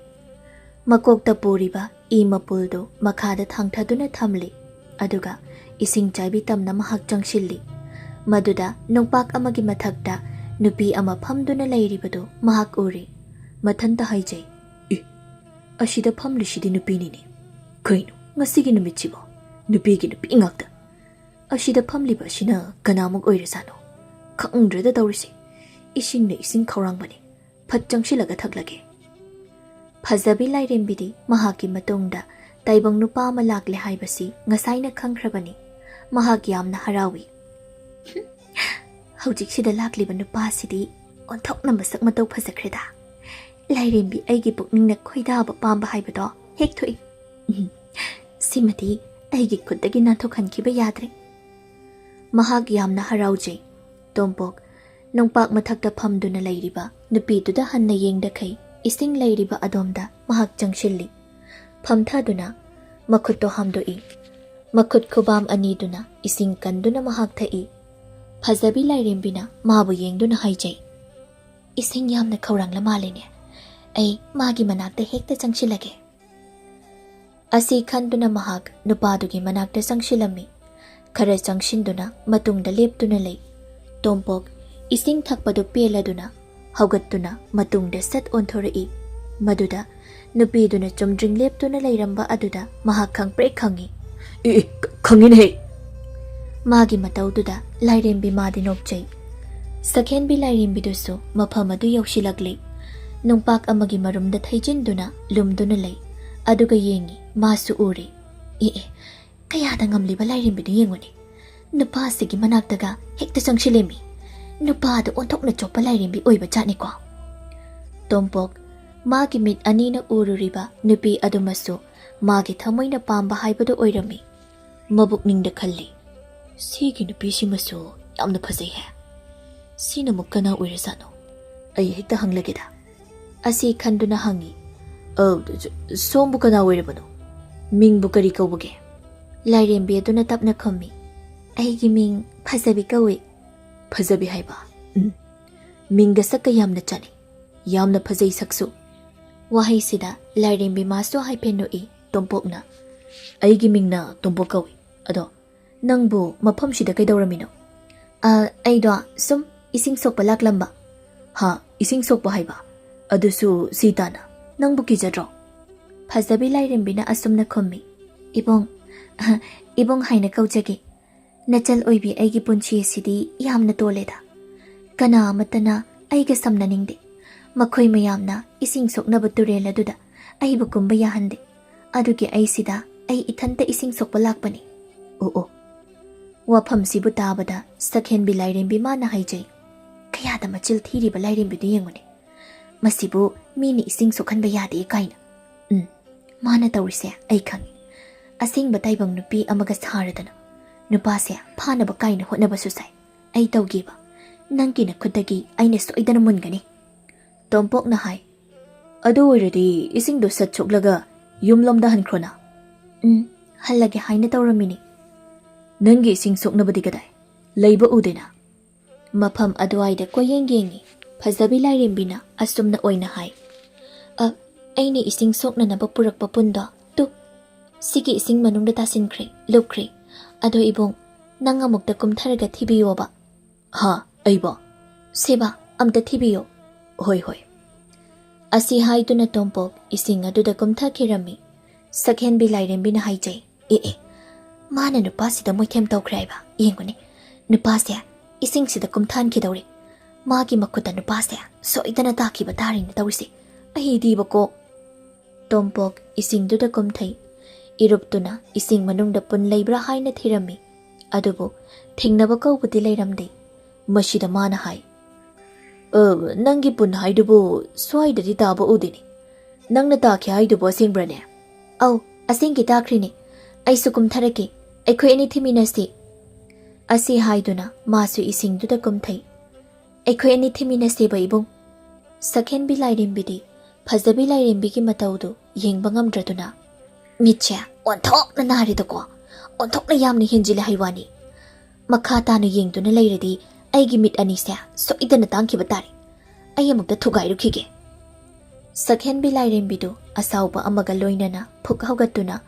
ꯃꯀꯣꯛꯇ ꯄꯨꯔꯤꯕ ꯏ ꯃꯄꯨꯜꯗꯨ ꯃꯈꯥꯗ ꯊꯥꯡꯊꯗꯨꯅ ꯊꯝꯂꯤ꯫ ꯑꯗꯨꯒ ꯏꯁꯤꯡ ꯆꯥꯏꯕꯤ ꯇꯝꯅ ꯃꯍꯥꯛ ꯆꯪꯁꯤꯜꯂꯤ꯫ ꯃꯗꯨꯗ ꯅꯨꯡꯄꯥꯛ ꯑꯃꯒꯤ ꯃꯊꯛꯇ ꯅꯨꯄꯤ ꯑꯃ ꯐꯝꯗꯨꯅ ꯂꯩꯔꯤꯕꯗꯨ ꯃꯍꯥꯛ ꯎꯔꯤ꯫ ꯃꯊꯟꯇ ꯍꯥꯏꯖꯩ, "ꯑꯦ, ꯑꯁꯤꯗ ꯐꯝꯂꯤꯁꯤꯗꯤ ꯅꯨꯄꯤꯅꯤꯅꯦ꯫ ꯀꯩꯅꯣ ꯉꯁꯤꯒꯤ ꯅꯨꯃꯤꯠꯁꯤꯕꯣ? ꯅꯨꯄꯤꯒꯤ ꯅꯨꯄꯤ ꯉꯥꯛꯇ꯫ ꯑꯁꯤꯗ ꯐꯝꯂꯤꯕ ꯑꯁꯤꯅ ꯀꯅꯥꯃꯨꯛ ꯑꯣꯏꯔꯖꯥꯠꯅꯣ? ꯈꯪꯗ꯭ꯔꯦꯗ ꯇꯧꯔꯤꯁꯦ꯫ ꯏꯁꯤꯡꯅ ꯏꯁꯤꯡ ꯈꯧꯔꯥꯡꯕꯅꯤ꯫ ꯐꯠ ꯆꯪꯁꯤꯜꯂꯒ ꯊꯛꯂꯒꯦ꯫" ꯐꯖꯕꯤ ꯂꯥꯏꯔꯦꯝꯕꯤꯗꯤ ꯃꯍꯥꯛꯀꯤ ꯃꯇꯨꯡꯗ ꯇꯥꯏꯕꯪ ꯅꯨꯄꯥ ꯑꯃ ꯂꯥꯛꯂꯦ ꯍꯥꯏꯕꯁꯤ ꯉꯁꯥꯏꯅ ꯈꯪꯈ꯭ꯔꯕꯅꯤ꯫ ꯃꯍꯥꯛ ꯌꯥꯝꯅ ꯍꯔꯥꯎꯏ꯫ "ꯍꯧꯖꯤꯛꯁꯤꯗ ꯂꯥꯛꯂꯤꯕ ꯅꯨꯄꯥꯁꯤꯗꯤ ꯑꯣꯟꯊꯣꯛꯅ ꯃꯁꯛ ꯃꯇꯧ ꯐꯖꯈ꯭ꯔꯦꯗ꯫ ꯂꯥꯏꯔꯦꯝꯕꯤ ꯑꯩꯒꯤ ꯄꯨꯛꯅꯤꯡꯅ ꯈꯣꯏꯗꯥꯕ ꯄꯥꯝꯕ ꯍꯥꯏꯕꯗꯣ ꯍꯦꯛ ꯊꯣꯛꯏ꯫ ꯎꯝ, ꯁꯤꯃꯗꯤ ꯑꯩꯒꯤ ꯈꯨꯠꯇꯒꯤ ꯅꯥꯟꯊꯣꯛꯍꯟꯈꯤꯕ ꯌꯥꯗ꯭ꯔꯦ꯫" ꯃꯍꯥꯛ ꯌꯥꯝꯅ ꯍꯔꯥꯎꯖꯩ꯫ ꯇꯣꯝꯄꯣꯛ ꯅꯨꯡꯄꯥꯛ ꯃꯊꯛꯇ ꯐꯝꯗꯨꯅ ꯂꯩꯔꯤꯕ ꯅꯨꯄꯤꯗꯨꯗ ꯍꯟꯅ ꯌꯦꯡꯗꯈꯩ ꯏꯁꯤꯡ ꯂꯩꯔꯤꯕ ꯑꯗꯣꯝꯗ ꯃꯍꯥꯛ ꯆꯪꯁꯤꯜꯂꯤ꯫ ꯐꯝꯊꯗꯨꯅ ꯃꯈꯨꯠꯇꯣ ꯍꯥꯝꯗꯣꯛꯏ꯫ ꯃꯈꯨꯠ ꯈꯨꯕꯥꯝ ꯑꯅꯤꯗꯨꯅ ꯏꯁꯤꯡ ꯀꯟꯗꯨꯅ ꯃꯍꯥꯛ ꯊꯛꯏ꯫ ꯐꯖꯕꯤ ꯂꯥꯏꯔꯦꯝꯕꯤꯅ ꯃꯥꯕꯨ ꯌꯦꯡꯗꯨꯅ ꯍꯥꯏꯖꯩ, "ꯏꯁꯤꯡ ꯌꯥꯝꯅ ꯈꯧꯔꯥꯡꯂ ꯃꯥꯜꯂꯦꯅꯦ꯫ ꯑꯩ ꯃꯥꯒꯤ ꯃꯅꯥꯛꯇ ꯍꯦꯛꯇ ꯆꯪꯁꯤꯜꯂꯒꯦ꯫" ꯑꯁꯤ ꯈꯟꯗꯨꯅ ꯃꯍꯥꯛ ꯅꯨꯄꯥꯗꯨꯒꯤ ꯃꯅꯥꯛꯇ ꯆꯪꯁꯤꯜꯂꯝꯃꯤ꯫ ꯈꯔ ꯆꯪꯁꯤꯟꯗꯨꯅ ꯃꯇꯨꯡꯗ ꯂꯦꯞꯇꯨꯅ ꯂꯩ꯫ ꯇꯣꯝꯄꯣꯛ ꯏꯁꯤꯡ ꯊꯛꯄꯗꯨ ꯄꯦꯜꯂꯗꯨꯅ ꯍꯧꯒꯠꯇꯨꯅ ꯃꯇꯨꯡꯗ ꯁꯠ ꯑꯣꯟꯊꯣꯔꯛꯏ꯫ ꯃꯗꯨꯗ ꯅꯨꯄꯤꯗꯨꯅ ꯆꯨꯝꯗ꯭ꯔꯤꯡ ꯂꯦꯞꯇꯨꯅ ꯂꯩꯔꯝꯕ ꯑꯗꯨꯗ ꯃꯍꯥꯛ ꯈꯪꯄ꯭ꯔꯦꯛ ꯈꯪꯉꯤ꯫ "ꯑꯦ, ꯑꯦ, ꯈ-, ꯈꯪꯉꯤꯅꯦꯍꯦ!" ꯃꯥꯒꯤ ꯃꯇꯧꯗꯨꯗ ꯂꯥꯏꯔꯦꯝꯕꯤ ꯃꯥꯗꯤ ꯅꯣꯛꯆꯩ꯫ ꯁꯛꯍꯦꯟꯕꯤ ꯂꯥꯏꯔꯦꯝꯕꯤꯗꯨꯁꯨ ꯃꯐꯝ ꯑꯗꯨ ꯌꯧꯁꯤꯜꯂꯛꯂꯤ꯫ ꯅꯨꯡꯄꯥꯛ ꯑꯃꯒꯤ ꯃꯔꯨꯝꯗ ꯊꯩꯖꯤꯟꯗꯨꯅ ꯂꯨꯝꯗꯨꯅ ꯂꯩ꯫ ꯑꯗꯨꯒ ꯌꯦꯡꯉꯤ, ꯃꯥꯁꯨ ꯎꯔꯦ꯫ "ꯑꯦ, ꯑꯦ, ꯀꯌꯥꯗ ꯉꯝꯂꯤꯕ ꯂꯥꯏꯔꯦꯝꯕꯤꯗꯨ ꯌꯦꯡꯉꯨꯅꯦ꯫ ꯅꯨꯄꯥꯁꯤꯒꯤ ꯃꯅꯥꯛꯇꯒ ꯍꯦꯛꯇ ꯆꯪꯁꯤꯜꯂꯦꯃꯤ꯫ ꯅꯨꯄꯥꯗ ꯑꯣꯟꯊꯣꯛꯅ ꯆꯣꯞꯄ ꯂꯥꯏꯔꯦꯝꯕꯤ ꯑꯣꯏꯕ ꯖꯥꯠꯅꯤꯀꯣ꯫ ꯇꯣꯝꯄꯣꯛ ꯃꯥꯒꯤ ꯃꯤꯠ ꯑꯅꯤꯅ ꯎꯔꯨꯔꯤꯕ ꯅꯨꯄꯤ ꯑꯗꯨꯃꯁꯨ ꯃꯥꯒꯤ ꯊꯃꯣꯏꯅ ꯄꯥꯝꯕ ꯍꯥꯏꯕꯗꯨ ꯑꯣꯏꯔꯝꯃꯤ꯫ ꯃꯕꯨꯛꯅꯤꯡꯗ ꯈꯜꯂꯤ, "ꯁꯤꯒꯤ ꯅꯨꯄꯤꯁꯤꯃꯁꯨ ꯌꯥꯝꯅ ꯐꯖꯩꯍꯦ꯫ ꯁꯤꯅ ꯑꯃꯨꯛ ꯀꯅꯥ ꯑꯣꯏꯔꯖꯥꯠꯅꯣ? ꯑꯩ ꯍꯦꯛꯇ ꯍꯪꯂꯒꯦꯗ"꯫ ꯑꯁꯤ ꯈꯟꯗꯨꯅ ꯍꯪꯉꯤ, "ꯑ, ꯁꯣꯝꯕꯨ ꯀꯅꯥ ꯑꯣꯏꯔꯕꯅꯣ? ꯃꯤꯡꯕꯨ ꯀꯔꯤ ꯀꯧꯕꯒꯦ?" ꯂꯥꯏꯔꯦꯝꯕꯤ ꯑꯗꯨꯅ ꯇꯞꯅ ꯈꯨꯝꯃꯤ, "ꯑꯩꯒꯤ ꯃꯤꯡ ꯐꯖꯕꯤ ꯀꯧꯏ"꯫ "ꯐꯖꯕꯤ ꯍꯥꯏꯕ? ꯎꯝ, ꯃꯤꯡꯒ ꯁꯛꯀ ꯌꯥꯝꯅ ꯆꯥꯟꯅꯩ꯫ ꯌꯥꯝꯅ ꯐꯖꯩ ꯁꯛꯁꯨ"꯫ ꯋꯥꯍꯩꯁꯤꯗ ꯂꯥꯏꯔꯦꯝꯕꯤ ꯃꯥꯁꯨ ꯍꯥꯏꯐꯦꯠ ꯅꯣꯛꯏ꯫ ꯇꯣꯝꯄꯣꯛꯅ, "ꯑꯩꯒꯤ ꯃꯤꯡꯅ ꯇꯣꯝꯄꯣꯛ ꯀꯧꯏ꯫ ꯑꯗꯣ ꯅꯪꯕꯨ ꯃꯐꯝꯁꯤꯗ ꯀꯩꯗꯧꯔꯝꯃꯤꯅꯣ?" "ꯑ, ꯑꯩꯗꯣ ꯁꯨꯝ ꯏꯁꯤꯡ ꯁꯣꯛꯄ ꯂꯥꯛꯂꯝꯕ"꯫ "ꯍꯥ, ꯏꯁꯤꯡ ꯁꯣꯛꯄ ꯍꯥꯏꯕ? ꯑꯗꯨꯁꯨ ꯁꯤ ꯇꯥꯅ? ꯅꯪꯕꯨ ꯀꯤꯖꯗ꯭ꯔꯣ?" ꯐꯖꯕꯤ ꯂꯥꯏꯔꯦꯝꯕꯤꯅ ꯑꯁꯨꯝꯅ ꯈꯨꯝꯃꯤ, "ꯏꯕꯨꯡ, ꯏꯕꯨꯡ ꯍꯥꯏꯅ ꯀꯧꯖꯒꯦ꯫ ꯅꯆꯜ ꯑꯣꯏꯕꯤ ꯑꯩꯒꯤ ꯄꯨꯟꯁꯤ ꯑꯁꯤꯗꯤ ꯌꯥꯝꯅ ꯇꯣꯜꯂꯦꯗ꯫ ꯀꯅꯥ ꯑꯃꯠꯇꯅ ꯑꯩꯒ ꯁꯝꯅꯅꯤꯡꯗꯦ꯫ ꯃꯈꯣꯏ ꯃꯌꯥꯝꯅ ꯏꯁꯤꯡ ꯁꯣꯛꯅꯕ ꯇꯨꯔꯦꯜ ꯑꯗꯨꯗ ꯑꯩꯕꯨ ꯀꯨꯝꯕ ꯌꯥꯍꯟꯗꯦ꯫ ꯑꯗꯨꯒꯤ ꯑꯩ ꯁꯤꯗ ꯑꯩ ꯏꯊꯟꯇ ꯏꯁꯤꯡ ꯁꯣꯛꯄ ꯂꯥꯛꯄꯅꯤ"꯫ ꯑꯣ ꯑꯣ꯫ ꯋꯥꯐꯝꯁꯤꯕꯨ ꯇꯥꯕꯗ ꯁꯛꯍꯦꯟꯕꯤ ꯂꯥꯏꯔꯦꯝꯕꯤ ꯃꯥꯅ ꯍꯥꯏꯖꯩ, "ꯀꯌꯥꯗ ꯃꯆꯤꯜ ꯊꯤꯔꯤꯕ ꯂꯥꯏꯔꯦꯝꯕꯤꯗꯨ ꯌꯦꯡꯉꯨꯅꯦ꯫ ꯃꯁꯤꯕꯨ ꯃꯤꯅ ꯏꯁꯤꯡ ꯁꯣꯛꯍꯟꯕ ꯌꯥꯗꯦ ꯀꯥꯏꯅ꯫ ꯎꯝ, ꯃꯥꯅ ꯇꯧꯔꯤꯁꯦ ꯑꯩ ꯈꯪꯉꯤ꯫ ꯑꯁꯦꯡꯕ ꯇꯥꯏꯕꯪ ꯅꯨꯄꯤ ꯑꯃꯒ ꯁꯥꯔꯗꯅ ꯅꯨꯄꯥꯁꯦ ꯐꯥꯅꯕ ꯀꯥꯏꯅ ꯍꯣꯠꯅꯕꯁꯨ ꯁꯥꯏ꯫ ꯑꯩ ꯇꯧꯒꯦꯕ꯫ ꯅꯪꯒꯤ ꯅꯈꯨꯠꯇꯒꯤ ꯑꯩꯅ ꯁꯣꯏꯗꯅ ꯃꯨꯟꯒꯅꯤ"꯫ ꯇꯣꯝꯄꯣꯛꯅ ꯍꯥꯏ, "ꯑꯗꯨ ꯑꯣꯏꯔꯗꯤ ꯏꯁꯤꯡꯗꯣ ꯁꯠ ꯁꯣꯛꯂꯒ ꯌꯨꯝꯂꯣꯝꯗ ꯍꯟꯈ꯭ꯔꯣꯅ"꯫ "ꯎꯝ, ꯍꯜꯂꯒꯦ ꯍꯥꯏꯅ ꯇꯧꯔꯝꯃꯤꯅꯤ"꯫ "ꯅꯪꯒꯤ ꯏꯁꯤꯡ ꯁꯣꯛꯅꯕꯗꯤ ꯀꯗꯥꯏ? ꯂꯩꯕ ꯎꯗꯦꯅ"꯫ ꯃꯐꯝ ꯑꯗꯨꯋꯥꯏꯗ ꯀꯣꯏꯌꯦꯡ ꯌꯦꯡꯉꯤ꯫ ꯐꯖꯕꯤ ꯂꯥꯏꯔꯦꯝꯕꯤꯅ ꯑꯁꯨꯝꯅ ꯑꯣꯏꯅ ꯍꯥꯏ, "ꯑ, ꯑꯩꯅ ꯏꯁꯤꯡ ꯁꯣꯛꯅꯅꯕ ꯄꯨꯔꯛꯄ ꯄꯨꯟꯗꯣ ꯇꯨ, ꯁꯤꯒꯤ ꯏꯁꯤꯡ ꯃꯅꯨꯡꯗ ꯇꯥꯁꯤꯟꯈ꯭ꯔꯦ, ꯂꯨꯞꯈ꯭ꯔꯦ꯫ ꯑꯗꯣ ꯏꯕꯨꯡ, ꯅꯪ ꯑꯃꯨꯛꯇ ꯀꯨꯝꯊꯔꯒ ꯊꯤꯕꯤꯌꯣꯕ"꯫ "ꯍꯥ, ꯑꯩꯕꯣ?" "ꯁꯦꯕꯥ, ꯑꯝꯇ ꯊꯤꯕꯤꯌꯣ"꯫ "ꯍꯣꯏ, ꯍꯣꯏ"꯫ ꯑꯁꯤ ꯍꯥꯏꯗꯨꯅ ꯇꯣꯝꯄꯣꯛ ꯏꯁꯤꯡ ꯑꯗꯨꯗ ꯀꯨꯝꯊꯈꯤꯔꯝꯃꯤ꯫ ꯁꯛꯍꯦꯟꯕꯤ ꯂꯥꯏꯔꯦꯝꯕꯤꯅ ꯍꯥꯏꯖꯩ, "ꯑꯦ ꯑꯦ, ꯃꯥꯅ ꯅꯨꯄꯥꯁꯤꯗ ꯃꯣꯏꯊꯦꯝ ꯇꯧꯈ꯭ꯔꯦ ꯍꯥꯏꯕ꯫ ꯌꯦꯡꯉꯨꯅꯦ, ꯅꯨꯄꯥꯁꯦ ꯏꯁꯤꯡꯁꯤꯗ ꯀꯨꯝꯊꯍꯟꯈꯤꯗꯧꯔꯦ꯫ ꯃꯥꯒꯤ ꯃꯈꯨꯠꯇ ꯅꯨꯄꯥꯁꯦ ꯁꯣꯏꯗꯅ ꯇꯥꯈꯤꯕ ꯇꯥꯔꯦꯅ ꯇꯧꯔꯤꯁꯦ꯫ ꯑꯩꯗꯤꯕꯀꯣ"꯫ ꯇꯣꯝꯄꯣꯛ ꯏꯁꯤꯡꯗꯨꯗ ꯀꯨꯝꯊꯩ꯫ ꯏꯔꯨꯞꯇꯨꯅ ꯏꯁꯤꯡ ꯃꯅꯨꯡꯗ ꯄꯨꯟ ꯂꯩꯕ꯭ꯔꯥ ꯍꯥꯏꯅ ꯊꯤꯔꯝꯃꯤ꯫ ꯑꯗꯨꯕꯨ ꯊꯦꯡꯅꯕ ꯀꯧꯕꯗꯤ ꯂꯩꯔꯝꯗꯦ꯫ ꯃꯁꯤꯗ ꯃꯥꯅ ꯍꯥꯏ, "ꯑ, ꯅꯪꯒꯤ ꯄꯨꯟ ꯍꯥꯏꯗꯨꯕꯨ ꯁ꯭ꯋꯥꯏꯗꯗꯤ ꯇꯥꯕ ꯎꯗꯦꯅꯦ꯫ ꯅꯪꯅ ꯇꯥꯈꯤ ꯍꯥꯏꯗꯨꯕꯨ ꯑꯁꯦꯡꯕ꯭ꯔꯅꯦ?" "ꯑꯧ, ꯑꯁꯦꯡꯒꯤ ꯇꯥꯈ꯭ꯔꯤꯅꯦ꯫ ꯑꯩꯁꯨ ꯀꯨꯝꯊꯔꯛꯀꯦ꯫ ꯑꯩꯈꯣꯏ ꯑꯅꯤ ꯊꯤꯃꯤꯟꯅꯁꯤ꯫" ꯑꯁꯤ ꯍꯥꯏꯗꯨꯅ ꯃꯥꯁꯨ ꯏꯁꯤꯡꯗꯨꯗ ꯀꯨꯝꯊꯩ꯫ "ꯑꯩꯈꯣꯏ ꯑꯅꯤ ꯊꯤꯃꯤꯟꯅꯁꯦꯕ, ꯏꯕꯨꯡ꯫" ꯁꯛꯍꯦꯟꯕꯤ ꯂꯥꯏꯔꯦꯝꯕꯤꯗꯤ ꯐꯖꯕꯤ ꯂꯥꯏꯔꯦꯝꯕꯤꯒꯤ ꯃꯇꯧꯗꯨ ꯌꯦꯡꯕ ꯉꯝꯗ꯭ꯔꯗꯨꯅ, "ꯃꯤꯠꯁꯦ ꯑꯣꯟꯊꯣꯛꯅ ꯅꯥꯔꯦꯗꯀꯣ, ꯑꯣꯟꯊꯣꯛꯅ ꯌꯥꯝꯅ ꯍꯦꯟꯖꯤꯜꯂꯦ ꯍꯥꯏ ꯋꯥꯅꯤ꯫ ꯃꯈꯥ ꯇꯥꯅ ꯌꯦꯡꯗꯨꯅ ꯂꯩꯔꯗꯤ ꯑꯩꯒꯤ ꯃꯤꯠ ꯑꯅꯤꯁꯦ ꯁꯣꯏꯗꯅ ꯇꯥꯡꯈꯤꯕ ꯇꯥꯔꯦ꯫ ꯑꯩ ꯑꯃꯨꯛꯇ ꯊꯨꯒꯥꯏꯔꯨꯈꯤꯒꯦ꯫" ꯁꯛꯍꯦꯟꯕꯤ ꯂꯥꯏꯔꯦꯝꯕꯤꯗꯨ ꯑꯁꯥꯎꯕ ꯑꯃꯒ ꯂꯣꯏꯅꯅ ꯐꯨꯛ ꯍꯧꯒꯠꯇꯨꯅ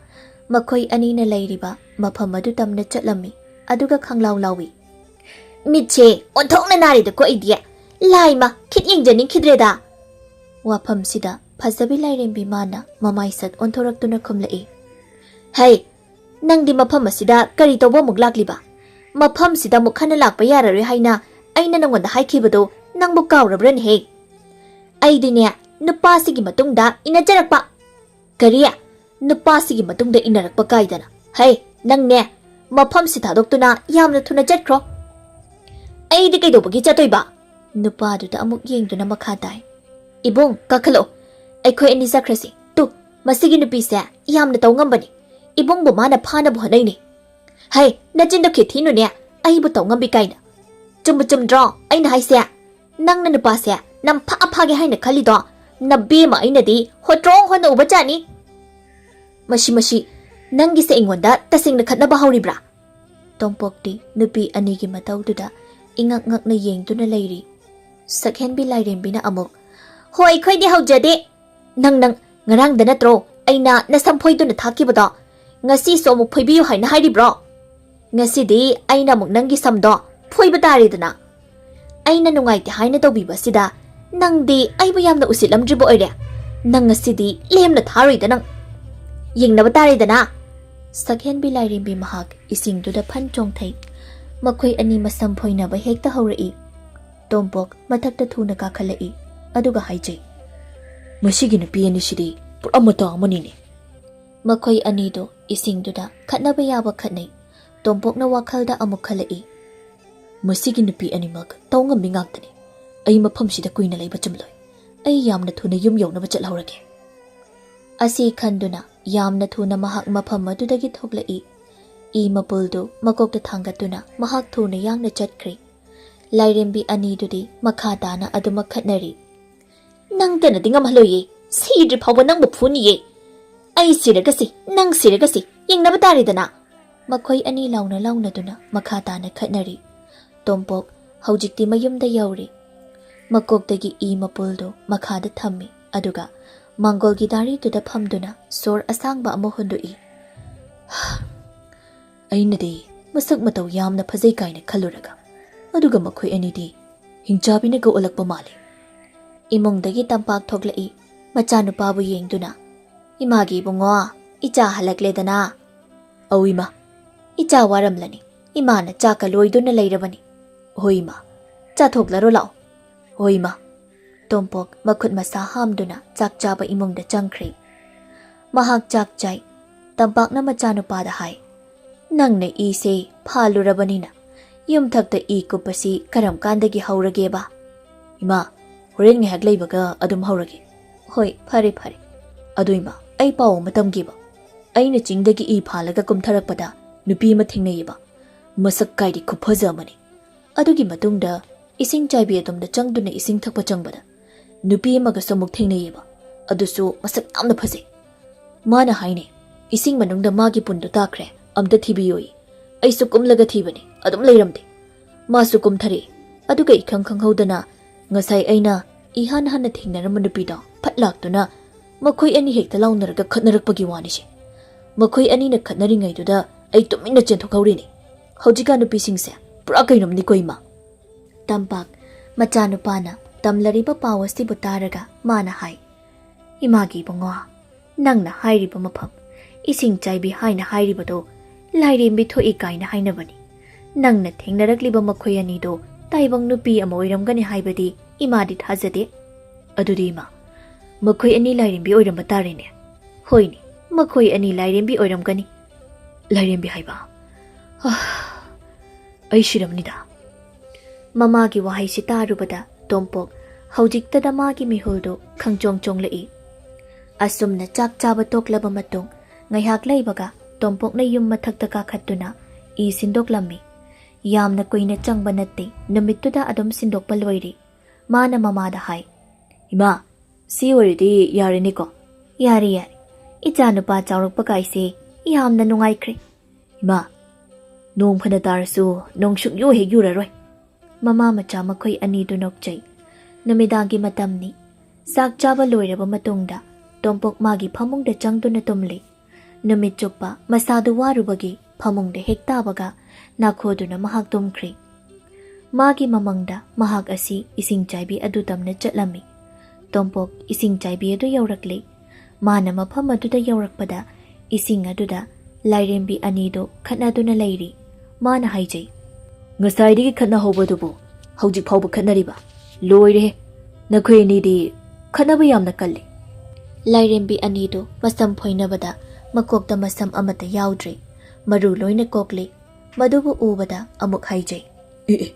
ꯃꯈꯣꯏ ꯑꯅꯤꯅ ꯂꯩꯔꯤꯕ ꯃꯐꯝ ꯑꯗꯨ ꯇꯝꯅ ꯆꯠꯂꯝꯃꯤ꯫ ꯑꯗꯨꯒ ꯈꯪꯂꯥꯎ ꯂꯥꯎꯏ, "ꯃꯤꯠꯁꯦ ꯑꯣꯟꯊꯣꯛꯅ ꯅꯥꯔꯦꯗꯀꯣ ꯑꯩꯗꯤ꯫ ꯂꯥꯏꯃ, ꯈꯤꯠ ꯌꯦꯡꯖꯅꯤꯡꯈꯤꯗ꯭ꯔꯦꯗ꯫" ꯋꯥꯐꯝꯁꯤꯗ ꯐꯖꯕꯤ ꯂꯥꯏꯔꯦꯝꯕꯤ ꯃꯥꯅ ꯃꯃꯥꯏ ꯁꯠ ꯑꯣꯟꯊꯣꯔꯛꯇꯨꯅ ꯈꯨꯝꯂꯛꯏ, "ꯍꯩ, ꯅꯪꯗꯤ ꯃꯐꯝ ꯑꯁꯤꯗ ꯀꯔꯤ ꯇꯧꯕ ꯑꯃꯨꯛ ꯂꯥꯛꯂꯤꯕ? ꯃꯐꯝꯁꯤꯗ ꯑꯃꯨꯛ ꯍꯟꯅ ꯂꯥꯛꯄ ꯌꯥꯔꯔꯣꯏ ꯍꯥꯏꯅ ꯑꯩꯅ ꯅꯪꯉꯣꯟꯗ ꯍꯥꯏꯈꯤꯕꯗꯣ ꯅꯪꯕꯨ ꯀꯥꯎꯔꯕ꯭ꯔꯅꯦꯍꯦ? ꯑꯩꯗꯤꯅꯦ, ꯅꯨꯄꯥꯁꯤꯒꯤ ꯃꯇꯨꯡꯗ ꯏꯟꯅꯖꯔꯛꯄ꯫" "ꯀꯔꯤ? ꯅꯨꯄꯥꯁꯤꯒꯤ ꯃꯇꯨꯡꯗ ꯏꯟꯅꯔꯛꯄ ꯀꯥꯏꯗꯅ? ꯍꯩ, ꯅꯪꯅꯦ, ꯃꯐꯝꯁꯤ ꯊꯥꯗꯣꯛꯇꯨꯅ ꯌꯥꯝꯅ ꯊꯨꯅ ꯆꯠꯈ꯭ꯔꯣ꯫" "ꯑꯩꯗꯤ ꯀꯩꯗꯧꯕꯒꯤ ꯆꯠꯇꯣꯏꯕ?" ꯅꯨꯄꯥꯗꯨꯗ ꯑꯃꯨꯛ ꯌꯦꯡꯗꯨꯅ ꯃꯈꯥ ꯇꯥꯏ, "ꯏꯕꯨꯡ, ꯀꯥꯈꯠꯂꯛꯑꯣ꯫ ꯑꯩꯈꯣꯏ ꯑꯅꯤ ꯆꯠꯈ꯭ꯔꯁꯤ꯫ ꯇꯨ, ꯃꯁꯤꯒꯤ ꯅꯨꯄꯤꯁꯦ ꯌꯥꯝꯅ ꯇꯧ ꯉꯝꯕꯅꯤ꯫ ꯏꯕꯨꯡꯕꯨ ꯃꯥꯅ ꯐꯥꯅꯕ ꯍꯣꯠꯅꯩꯅꯦ꯫ ꯍꯩ, ꯅꯆꯤꯟꯗꯣ ꯈꯤꯊꯤꯅꯨꯅꯦ, ꯑꯩꯕꯨ ꯇꯧ ꯉꯝꯕꯤ ꯀꯥꯏꯅ꯫ ꯆꯨꯝꯕꯨ ꯆꯨꯝꯗ꯭ꯔꯣ ꯑꯩꯅ ꯍꯥꯏꯁꯦ? ꯅꯪꯅ ꯅꯨꯄꯥꯁꯦ ꯅꯝꯐꯥ ꯐꯥꯒꯦ ꯍꯥꯏꯅ ꯈꯜꯂꯤꯗꯣ? ꯅꯕꯦꯝꯃ ꯑꯩꯅꯗꯤ ꯍꯣꯇ꯭ꯔꯣꯡ ꯍꯣꯠꯅ ꯎꯕ ꯖꯥꯠꯅꯤ꯫ ꯃꯁꯤ, ꯃꯁꯤ, ꯅꯪꯒꯤꯁꯦ ꯑꯩꯉꯣꯟꯗ ꯇꯁꯦꯡꯅ ꯈꯠꯅꯕ ꯍꯧꯔꯤꯕ꯭ꯔꯥ?" ꯇꯣꯝꯄꯣꯛꯇꯤ ꯅꯨꯄꯤ ꯑꯅꯤꯒꯤ ꯃꯇꯧꯗꯨꯗ ꯏꯉꯛ ꯉꯛꯅ ꯌꯦꯡꯗꯨꯅ ꯂꯩꯔꯤ꯫ ꯁꯛꯍꯦꯟꯕꯤ ꯂꯥꯏꯔꯦꯝꯕꯤꯅ ꯑꯃꯨꯛ, "ꯍꯣ, ꯑꯩꯈꯣꯏꯗꯤ ꯍꯧꯖꯗꯦ꯫ ꯅꯪ, ꯅꯪ, ꯉꯔꯥꯡꯗ ꯅꯠꯇ꯭ꯔꯣ ꯑꯩꯅ ꯅꯁꯝ ꯐꯣꯏꯗꯨꯅ ꯊꯥꯈꯤꯕꯗꯣ? ꯉꯁꯤꯁꯨ ꯑꯃꯨꯛ ꯐꯣꯏꯕꯤꯌꯨ ꯍꯥꯏꯅ ꯍꯥꯏꯔꯤꯕ꯭ꯔꯣ? ꯉꯁꯤꯗꯤ ꯑꯩꯅ ꯑꯃꯨꯛ ꯅꯪꯒꯤ ꯁꯝꯗꯣ ꯐꯣꯏꯕ ꯇꯥꯔꯦꯗꯅ꯫ ꯑꯩꯅ ꯅꯨꯡꯉꯥꯏꯇꯦ ꯍꯥꯏꯅ ꯇꯧꯕꯤꯕꯁꯤꯗ ꯅꯪꯗꯤ ꯑꯩꯕꯨ ꯌꯥꯝꯅ ꯎꯁꯤꯠꯂꯝꯗ꯭ꯔꯤꯕ ꯑꯣꯏꯔꯦ꯫ ꯅꯪ ꯉꯁꯤꯗꯤ ꯂꯦꯝꯅ ꯊꯥꯔꯣꯏꯗ ꯅꯪ꯫ ꯌꯦꯡꯅꯕ ꯇꯥꯔꯦꯗꯅ꯫" ꯁꯛꯍꯦꯟꯕꯤ ꯂꯥꯏꯔꯦꯝꯕꯤ ꯃꯍꯥꯛ ꯏꯁꯤꯡꯗꯨꯗ ꯐꯟ ꯆꯣꯡꯊꯩ꯫ ꯃꯈꯣꯏ ꯑꯅꯤ ꯃꯁꯝ ꯐꯣꯏꯅꯕ ꯍꯦꯛꯇ ꯍꯧꯔꯛꯏ꯫ ꯇꯣꯝꯄꯣꯛ ꯃꯊꯛꯇ ꯊꯨꯅ ꯀꯥꯈꯠꯂꯛꯏ, ꯑꯗꯨꯒ ꯍꯥꯏꯖꯩ, "ꯃꯁꯤꯒꯤ ꯅꯨꯄꯤ ꯑꯅꯤꯁꯤꯗꯤ ꯄꯨꯔꯥ ꯃꯇꯥ ꯑꯃꯅꯤꯅꯦ꯫" ꯃꯈꯣꯏ ꯑꯅꯤꯗꯨ ꯏꯁꯤꯡꯗꯨꯗ ꯈꯠꯅꯕ ꯌꯥꯕ ꯈꯠꯅꯩ꯫ ꯇꯣꯝꯄꯣꯛꯅ ꯋꯥꯈꯜꯗ ꯑꯃꯨꯛ ꯈꯜꯂꯛꯏ, "ꯃꯁꯤꯒꯤ ꯅꯨꯄꯤ ꯑꯅꯤꯃꯛ ꯇꯧ ꯉꯝꯃꯤ ꯉꯥꯛꯇꯅꯤ꯫ ꯑꯩ ꯃꯐꯝꯁꯤꯗ ꯀꯨꯏꯅ ꯂꯩꯕ ꯆꯨꯝꯂꯣꯏ꯫ ꯑꯩ ꯌꯥꯝꯅ ꯊꯨꯅ ꯌꯨꯝ ꯌꯧꯅꯕ ꯆꯠꯍꯧꯔꯒꯦ꯫" ꯑꯁꯤ ꯈꯟꯗꯨꯅ ꯌꯥꯝꯅ ꯊꯨꯅ ꯃꯍꯥꯛ ꯃꯐꯝ ꯑꯗꯨꯗꯒꯤ ꯊꯣꯛꯂꯛꯏ꯫ ꯏ ꯃꯄꯨꯜꯗꯨ ꯃꯀꯣꯛꯇ ꯊꯥꯡꯒꯠꯇꯨꯅ ꯃꯍꯥꯛ ꯊꯨꯅ ꯌꯥꯡꯅ ꯆꯠꯈ꯭ꯔꯦ꯫ ꯂꯥꯏꯔꯦꯝꯕꯤ ꯑꯅꯤꯗꯨꯗꯤ ꯃꯈꯥ ꯇꯥꯅ ꯑꯗꯨꯃꯛ ꯈꯠꯅꯔꯤ꯫ "ꯅꯪꯇꯅꯗꯤ ꯉꯝꯍꯜꯂꯣꯏꯌꯦ꯫ ꯁꯤꯗ꯭ꯔꯤ ꯐꯥꯎꯕ ꯅꯪꯕꯨ ꯐꯨꯅꯤꯌꯦ꯫ ꯑꯩ ꯁꯤꯔꯒꯁꯤ, ꯅꯪ ꯁꯤꯔꯒꯁꯤ, ꯌꯦꯡꯅꯕ ꯇꯥꯔꯦꯗꯅ꯫" ꯃꯈꯣꯏ ꯑꯅꯤ ꯂꯥꯎꯅ ꯂꯥꯎꯅꯗꯨꯅ ꯃꯈꯥ ꯇꯥꯅ ꯈꯠꯅꯔꯤ꯫ ꯇꯣꯝꯄꯣꯛ ꯍꯧꯖꯤꯛꯇꯤ ꯃꯌꯨꯝꯗ ꯌꯧꯔꯦ꯫ ꯃꯀꯣꯛꯇꯒꯤ ꯏ ꯃꯄꯨꯜꯗꯨ ꯃꯈꯥꯗ ꯊꯝꯃꯤ, ꯑꯗꯨꯒ ꯃꯥꯡꯒꯣꯜꯒꯤ ꯗꯥꯔꯤꯗꯨꯗ ꯐꯝꯗꯨꯅ ꯁꯣꯔ ꯑꯁꯥꯡꯕ ꯑꯃ ꯍꯣꯟꯗꯣꯛꯏ꯫ "ꯑꯩꯅꯗꯤ ꯃꯁꯛ ꯃꯇꯧ ꯌꯥꯝꯅ ꯐꯖꯩ ꯀꯥꯏꯅ ꯈꯜꯂꯨꯔꯒ, ꯑꯗꯨꯒ ꯃꯈꯣꯏ ꯑꯅꯤꯗꯤ ꯍꯤꯡꯆꯥꯕꯤꯅꯒ ꯑꯣꯜꯂꯛꯄ ꯃꯥꯜꯂꯤ꯫" ꯏꯃꯨꯡꯗꯒꯤ ꯇꯝꯄꯥꯛ ꯊꯣꯛꯂꯛꯏ, ꯃꯆꯥꯅꯨꯄꯥꯕꯨ ꯌꯦꯡꯗꯨꯅ꯫ "ꯏꯃꯥꯒꯤ ꯏꯕꯨꯡꯉꯣ, ꯏꯆꯥ ꯍꯜꯂꯛꯂꯦꯗꯅ?" "ꯑꯧ ꯏꯃꯥ, ꯏꯆꯥ ꯋꯥꯔꯝꯂꯅꯤ꯫ ꯏꯃꯥꯅ ꯆꯥꯛꯀ ꯂꯣꯏꯗꯨꯅ ꯂꯩꯔꯕꯅꯤ꯫" "ꯍꯣꯏ ꯏꯃꯥ, ꯆꯥꯊꯣꯛꯂꯔꯣ ꯂꯥꯛꯑꯣ꯫" "ꯍꯣꯏ ꯏꯃꯥ꯫" ꯇꯣꯝꯄꯣꯛ ꯃꯈꯨꯠ ꯃꯁꯥ ꯍꯥꯝꯗꯨꯅ ꯆꯥꯛ ꯆꯥꯕ ꯏꯃꯨꯡꯗ ꯆꯪꯈ꯭ꯔꯦ꯫ ꯃꯍꯥꯛ ꯆꯥꯛ ꯆꯥꯏ꯫ ꯇꯝꯄꯥꯛꯅ ꯃꯆꯥꯅꯨꯄꯥꯗ ꯍꯥꯏ, "ꯅꯪꯅ ꯏꯁꯦ ꯐꯥꯜꯂꯨꯔꯕꯅꯤꯅ ꯌꯨꯝꯊꯛꯇ ꯏ ꯀꯨꯞꯄꯁꯤ ꯀꯔꯝ ꯀꯥꯟꯗꯒꯤ ꯍꯧꯔꯒꯦꯕ?" "ꯏꯃꯥ, ꯍꯣꯔꯦꯟ ꯉꯥꯏꯍꯥꯛ ꯂꯩꯕꯒ ꯑꯗꯨꯝ ꯍꯧꯔꯒꯦ꯫" "ꯍꯣꯏ, ꯐꯔꯦ, ꯐꯔꯦ꯫ ꯑꯗꯨ ꯏꯃꯥ, ꯑꯩ ꯄꯥꯎ ꯑꯃ ꯇꯝꯒꯦꯕ꯫ ꯑꯩꯅ ꯆꯤꯡꯗꯒꯤ ꯏ ꯐꯥꯜꯂꯒ ꯀꯨꯝꯊꯔꯛꯄꯗ ꯅꯨꯄꯤ ꯑꯃ ꯊꯦꯡꯅꯩꯌꯦꯕ꯫ ꯃꯁꯛ ꯀꯥꯏꯗꯤ ꯈꯨꯐꯖ ꯑꯃꯅꯤ꯫ ꯑꯗꯨꯒꯤ ꯃꯇꯨꯡꯗ ꯏꯁꯤꯡ ꯆꯥꯏꯕꯤ ꯑꯗꯣꯝꯗ ꯆꯪꯗꯨꯅ ꯏꯁꯤꯡ ꯊꯛꯄ ꯆꯪꯕꯗ ꯅꯨꯄꯤ ꯑꯃꯒꯁꯨ ꯑꯃꯨꯛ ꯊꯦꯡꯅꯩꯌꯦꯕ꯫ ꯑꯗꯨꯁꯨ ꯃꯁꯛ ꯌꯥꯝꯅ ꯐꯖꯩ꯫ ꯃꯥꯅ ꯍꯥꯏꯅꯦ, ꯏꯁꯤꯡ ꯃꯅꯨꯡꯗ ꯃꯥꯒꯤ ꯄꯨꯟꯗꯨ ꯇꯥꯈ꯭ꯔꯦ, ꯑꯝꯇ ꯊꯤꯕꯤꯌꯣꯌꯦ꯫ ꯑꯩꯁꯨ ꯀꯨꯝꯂꯒ ꯊꯤꯕꯅꯦ, ꯑꯗꯨꯝ ꯂꯩꯔꯝꯗꯦ꯫ ꯃꯥꯁꯨ ꯀꯨꯝꯊꯔꯛꯏ, ꯑꯗꯨꯒ ꯏꯈꯪ ꯈꯪꯍꯧꯗꯅ ꯉꯁꯥꯏ ꯑꯩꯅ ꯏꯍꯥꯟ ꯍꯥꯟꯅ ꯊꯦꯡꯅꯔꯝꯕ ꯅꯨꯄꯤꯗꯣ ꯐꯠ ꯂꯥꯛꯇꯨꯅ ꯃꯈꯣꯏ ꯑꯅꯤ ꯍꯦꯛꯇ ꯂꯥꯎꯅꯔꯒ ꯈꯠꯅꯔꯛꯄꯒꯤ ꯋꯥꯅꯤꯁꯦ꯫ ꯃꯈꯣꯏ ꯑꯅꯤꯅ ꯈꯠꯅꯔꯤꯉꯩꯗꯨꯗ ꯑꯩ ꯇꯨꯃꯤꯟꯅ ꯆꯦꯟꯊꯣꯛꯍꯧꯔꯤꯅꯤ꯫ ꯍꯧꯖꯤꯛꯀꯥꯟ ꯅꯨꯄꯤꯁꯤꯡꯁꯦ ꯄꯨꯔꯥ ꯀꯩꯅꯣꯝꯅꯤꯀꯣ ꯏꯃꯥ꯫" ꯇꯝꯄꯥꯛ ꯃꯆꯥꯅꯨꯄꯥꯅ ꯇꯝꯂꯔꯤꯕ ꯄꯥꯎ ꯑꯁꯤꯕꯨ ꯇꯥꯔꯒ ꯃꯥꯅ ꯍꯥꯏ, "ꯏꯃꯥꯒꯤ ꯏꯕꯨꯡꯉꯣ, ꯅꯪꯅ ꯍꯥꯏꯔꯤꯕ ꯃꯐꯝ, ꯏꯁꯤꯡ ꯆꯥꯏꯕꯤ ꯍꯥꯏꯅ ꯍꯥꯏꯔꯤꯕꯗꯣ ꯂꯥꯏꯔꯦꯝꯕꯤ ꯊꯣꯛꯏ ꯀꯥꯏꯅ ꯍꯥꯏꯅꯕꯅꯤ꯫ ꯅꯪꯅ ꯊꯦꯡꯅꯔꯛꯂꯤꯕ ꯃꯈꯣꯏ ꯑꯅꯤꯗꯣ ꯇꯥꯏꯕꯪ ꯅꯨꯄꯤ ꯑꯃ ꯑꯣꯏꯔꯝꯒꯅꯤ ꯍꯥꯏꯕꯗꯤ ꯏꯃꯥꯗꯤ ꯊꯥꯖꯗꯦ꯫ ꯑꯗꯨꯗꯤ ꯏꯃꯥ, ꯃꯈꯣꯏ ꯑꯅꯤ ꯂꯥꯏꯔꯦꯝꯕꯤ ꯑꯣꯏꯔꯝꯕ ꯇꯥꯔꯦꯅꯦ꯫" "ꯍꯣꯏꯅꯦ, ꯃꯈꯣꯏ ꯑꯅꯤ ꯂꯥꯏꯔꯦꯝꯕꯤ ꯑꯣꯏꯔꯝꯒꯅꯤ꯫" "ꯂꯥꯏꯔꯦꯝꯕꯤ ꯍꯥꯏꯕ? ꯑꯥ, ꯑꯩ ꯁꯤꯔꯝꯅꯤꯗ꯫ ꯃꯃꯥꯒꯤ ꯋꯥꯍꯩꯁꯤ ꯇꯥꯔꯨꯕꯗ ꯇꯣꯝꯄꯣꯛ ꯍꯧꯖꯤꯛꯇꯗ ꯃꯥꯒꯤ ꯃꯤꯍꯨꯜꯗꯨ ꯈꯪꯆꯣꯡ ꯆꯣꯡꯂꯛꯏ꯫ ꯑꯁꯨꯝꯅ ꯆꯥꯛ ꯆꯥꯕ ꯇꯣꯛꯂꯕ ꯃꯇꯨꯡ ꯉꯥꯏꯍꯥꯛ ꯂꯩꯕꯒ ꯇꯣꯝꯄꯣꯛꯅ ꯌꯨꯝ ꯃꯊꯛꯇ ꯀꯥꯈꯠꯇꯨꯅ ꯏ ꯁꯤꯟꯗꯣꯛꯂꯝꯃꯤ꯫ ꯌꯥꯝꯅ ꯀꯨꯏꯅ ꯆꯪꯕ ꯅꯠꯇꯦ, ꯅꯨꯃꯤꯠꯇꯨꯗ ꯑꯗꯨꯝ ꯁꯤꯟꯗꯣꯛꯄ ꯂꯣꯏꯔꯤ꯫ ꯃꯥꯅ ꯃꯃꯥꯗ ꯍꯥꯏ, "ꯏꯃꯥ, ꯁꯤ ꯑꯣꯏꯔꯗꯤ ꯌꯥꯔꯦꯅꯦꯀꯣ?" "ꯌꯥꯔꯦ, ꯌꯥꯔꯦ꯫ ꯏꯆꯥ ꯅꯨꯄꯥ ꯆꯥꯎꯔꯛꯄ ꯀꯥꯏꯁꯦ ꯌꯥꯝꯅ ꯅꯨꯡꯉꯥꯏꯈ꯭ꯔꯦ꯫" "ꯏꯃꯥ, ꯅꯣꯡ ꯐꯅ ꯇꯥꯔꯁꯨ ꯅꯣꯡ ꯁꯨꯛꯌꯨ ꯍꯦꯛ ꯌꯨꯔꯔꯣꯏ꯫" ꯃꯃꯥ ꯃꯆꯥ ꯃꯈꯣꯏ ꯑꯅꯤꯗꯨ ꯅꯣꯛꯆꯩ꯫ ꯅꯨꯃꯤꯗꯥꯡꯒꯤ ꯃꯇꯝꯅꯤ꯫ ꯆꯥꯛ ꯆꯥꯕ ꯂꯣꯏꯔꯕ ꯃꯇꯨꯡꯗ ꯇꯣꯝꯄꯣꯛ ꯃꯥꯒꯤ ꯐꯃꯨꯡꯗ ꯆꯪꯗꯨꯅ ꯇꯨꯝꯂꯤ꯫ ꯅꯨꯃꯤꯠ ꯆꯨꯞꯄ ꯃꯁꯥꯗꯨ ꯋꯥꯔꯨꯕꯒꯤ ꯐꯃꯨꯡꯗ ꯍꯦꯛ ꯇꯥꯕꯒ ꯅꯥꯈꯣꯗꯨꯅ ꯃꯍꯥꯛ ꯇꯨꯝꯈ꯭ꯔꯦ꯫ ꯃꯥꯒꯤ ꯃꯃꯪꯗ ꯃꯍꯥꯛ ꯑꯁꯤ ꯏꯁꯤꯡ ꯆꯥꯏꯕꯤ ꯑꯗꯨ ꯇꯝꯅ ꯆꯠꯂꯝꯃꯤ꯫ ꯇꯣꯝꯄꯣꯛ ꯏꯁꯤꯡ ꯆꯥꯏꯕꯤ ꯑꯗꯨ ꯌꯧꯔꯛꯂꯦ꯫ ꯃꯥꯅ ꯃꯐꯝ ꯑꯗꯨꯗ ꯌꯧꯔꯛꯄꯗ ꯏꯁꯤꯡ ꯑꯗꯨꯗ ꯂꯥꯏꯔꯦꯝꯕꯤ ꯑꯅꯤꯗꯨ ꯈꯠꯅꯗꯨꯅ ꯂꯩꯔꯤ꯫ ꯃꯥꯅ ꯍꯥꯏꯖꯩ, "ꯉꯁꯥꯏꯗꯒꯤ ꯈꯠꯅꯍꯧꯕꯗꯨꯕꯨ ꯍꯧꯖꯤꯛ ꯐꯥꯎꯕ ꯈꯠꯅꯔꯤꯕ? ꯂꯣꯏꯔꯦꯍꯦ! ꯅꯈꯣꯏ ꯑꯅꯤꯗꯤ ꯈꯠꯅꯕ ꯌꯥꯝꯅ ꯀꯜꯂꯤ꯫" ꯂꯥꯏꯔꯦꯝꯕꯤ ꯑꯅꯤꯗꯨ ꯃꯁꯝ ꯐꯣꯏꯅꯕꯗ ꯃꯀꯣꯛꯇ ꯃꯁꯝ ꯑꯃꯠꯇ ꯌꯥꯎꯗ꯭ꯔꯦ꯫ ꯃꯔꯨ ꯂꯣꯏꯅ ꯀꯣꯛꯂꯤ꯫ ꯃꯗꯨꯕꯨ ꯎꯕꯗ ꯑꯃꯨꯛ ꯍꯥꯏꯖꯩ, "ꯑꯦ, ꯑꯦ,